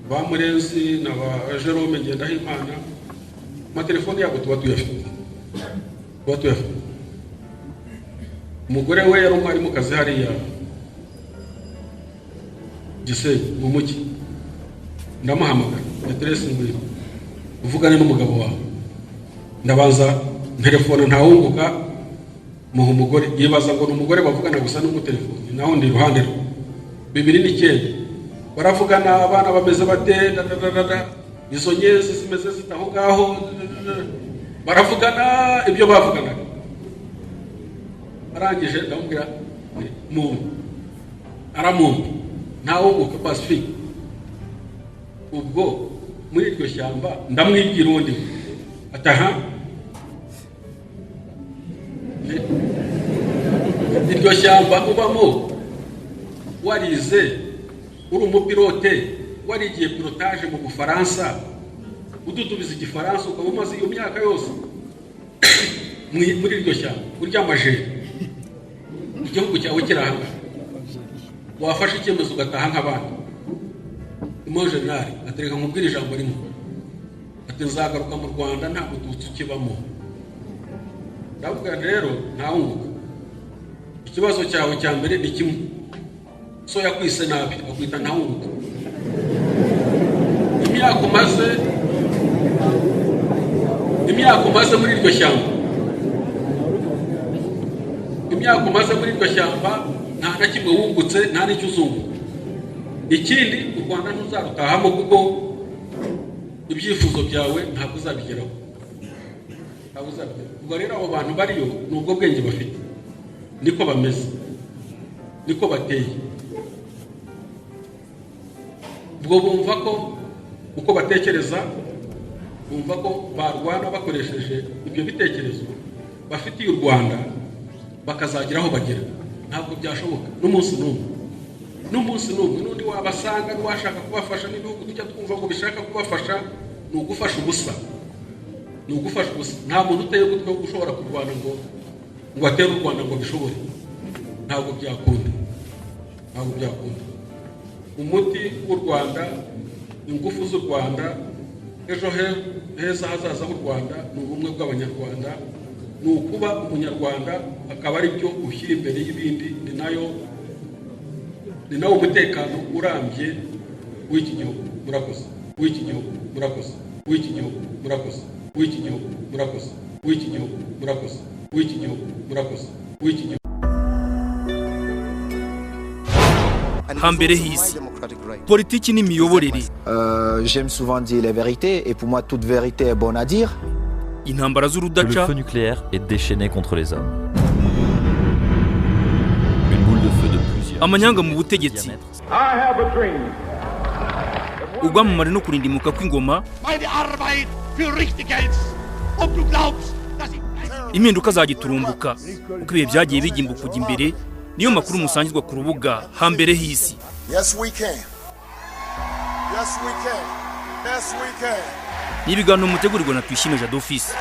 ba Murenzi na ba Jerome Ngendahimana, amatelefoni yabo tuba tuyafite, tuba tuyafite. Umugore we yari umwarimukazi hariya Gisenyi mu mujyi. Ndamuhamagara, Meteresi ngwino. Uvugane n'umugabo wawe. Ndabanza telefone, ntawunguka, muha umugore, yibaza ngo ni umugore bavugana gusa n'umutelefone, naho ndi iruhande rwe. 2009 baravugana, abana bameze bate, da, izo nyezi zimeze zite aho ngaho, da, da, da. Baravugana ibyo bavuganaga. Arangije ndamubwira muntu, aramumva, ntawunguka. Pacifique, ubwo muri iryo shyamba ndamwibwira undi ataha iryo shyamba ubamo, warize, uri umupilote, warigiye pilotage mu Bufaransa, ududubiza Igifaransa, ukaba umaze iyo myaka yose muri iryo shyamba urya amajeri, igihugu cyawe kirahanga, wafashe icyemezo ugataha nk'abandi? Mo general atereka nkubwire ijambo rimwe, ati: "Nzagaruka mu Rwanda nta mututsi ukibamo." Ndavuga rero, ntawunguka, ikibazo cyawe cya mbere ni kimwe: so yakwise nabi, akwita ntawunguka. Imyaka umaze muri iryo shyamba, imyaka umaze muri iryo shyamba, nta na kimwe wungutse, nta n'icyo uzunguka. Ikindi, u Rwanda ntuzarutahamo, kuko ibyifuzo byawe ntabwo uzabigeraho, ntabwo uzabigeraho. Ubwo rero abo bantu bariyo ni ubwo bwenge bafite, niko bameze, niko bateye. Ubwo bumva ko uko batekereza, bumva ko barwana bakoresheje ibyo bitekerezo bafitiye u Rwanda, bakazagira aho bagera. Ntabwo byashoboka n'umunsi n'umwe, n'umunsi n'umwe. N'undi wabasanga, n'uwashaka kubafasha, n'ibihugu tujya twumva ngo bishaka kubafasha, ni ugufasha ubusa, ni ugufasha ubusa. Nta muntu uteye gutyo ushobora kurwana ngo atere u Rwanda ngo bishobore. Ntabwo byakunda, ntabwo byakunda. Umuti w'u Rwanda, ingufu z'u Rwanda, ejo heza hazaza h'u Rwanda ni ubumwe bw'Abanyarwanda, ni ukuba Umunyarwanda akaba ari byo ushyira imbere y'ibindi. Ni nawo umutekano urambye w'iki gihugu. Murakoze. W'iki gihugu. Murakoze. W'iki gihugu. Murakoze. W'iki gihugu. Murakoze. W'iki gihugu. Murakoze. W'iki gihugu. Murakoze. W'iki gihugu. Hambere h'isi, politiki n'imiyoborere. J'aime souvent dire les vérités et pour moi toute vérité est bonne à dire. Intambara Que le z'urudaca. Feu nucléaire est déchaîné contre les hommes. Une boule de feu de plusieurs Amanyanga mu kilomètres de butegetsi. Diamètre. Ubwamamare no kurindimuka kw'ingoma. Meine Arbeit für richtig hältst, ob du glaubst, dass ich Impinduka za giturumbuka, uko ibihe byagiye bigimba kujya imbere, niyo makuru musangizwa ku rubuga Hambere h'isi. Yes, we can. Yes, we can. Yes, we can. Ni ibiganiro mutegurirwa na Tuyishime Jadofisi.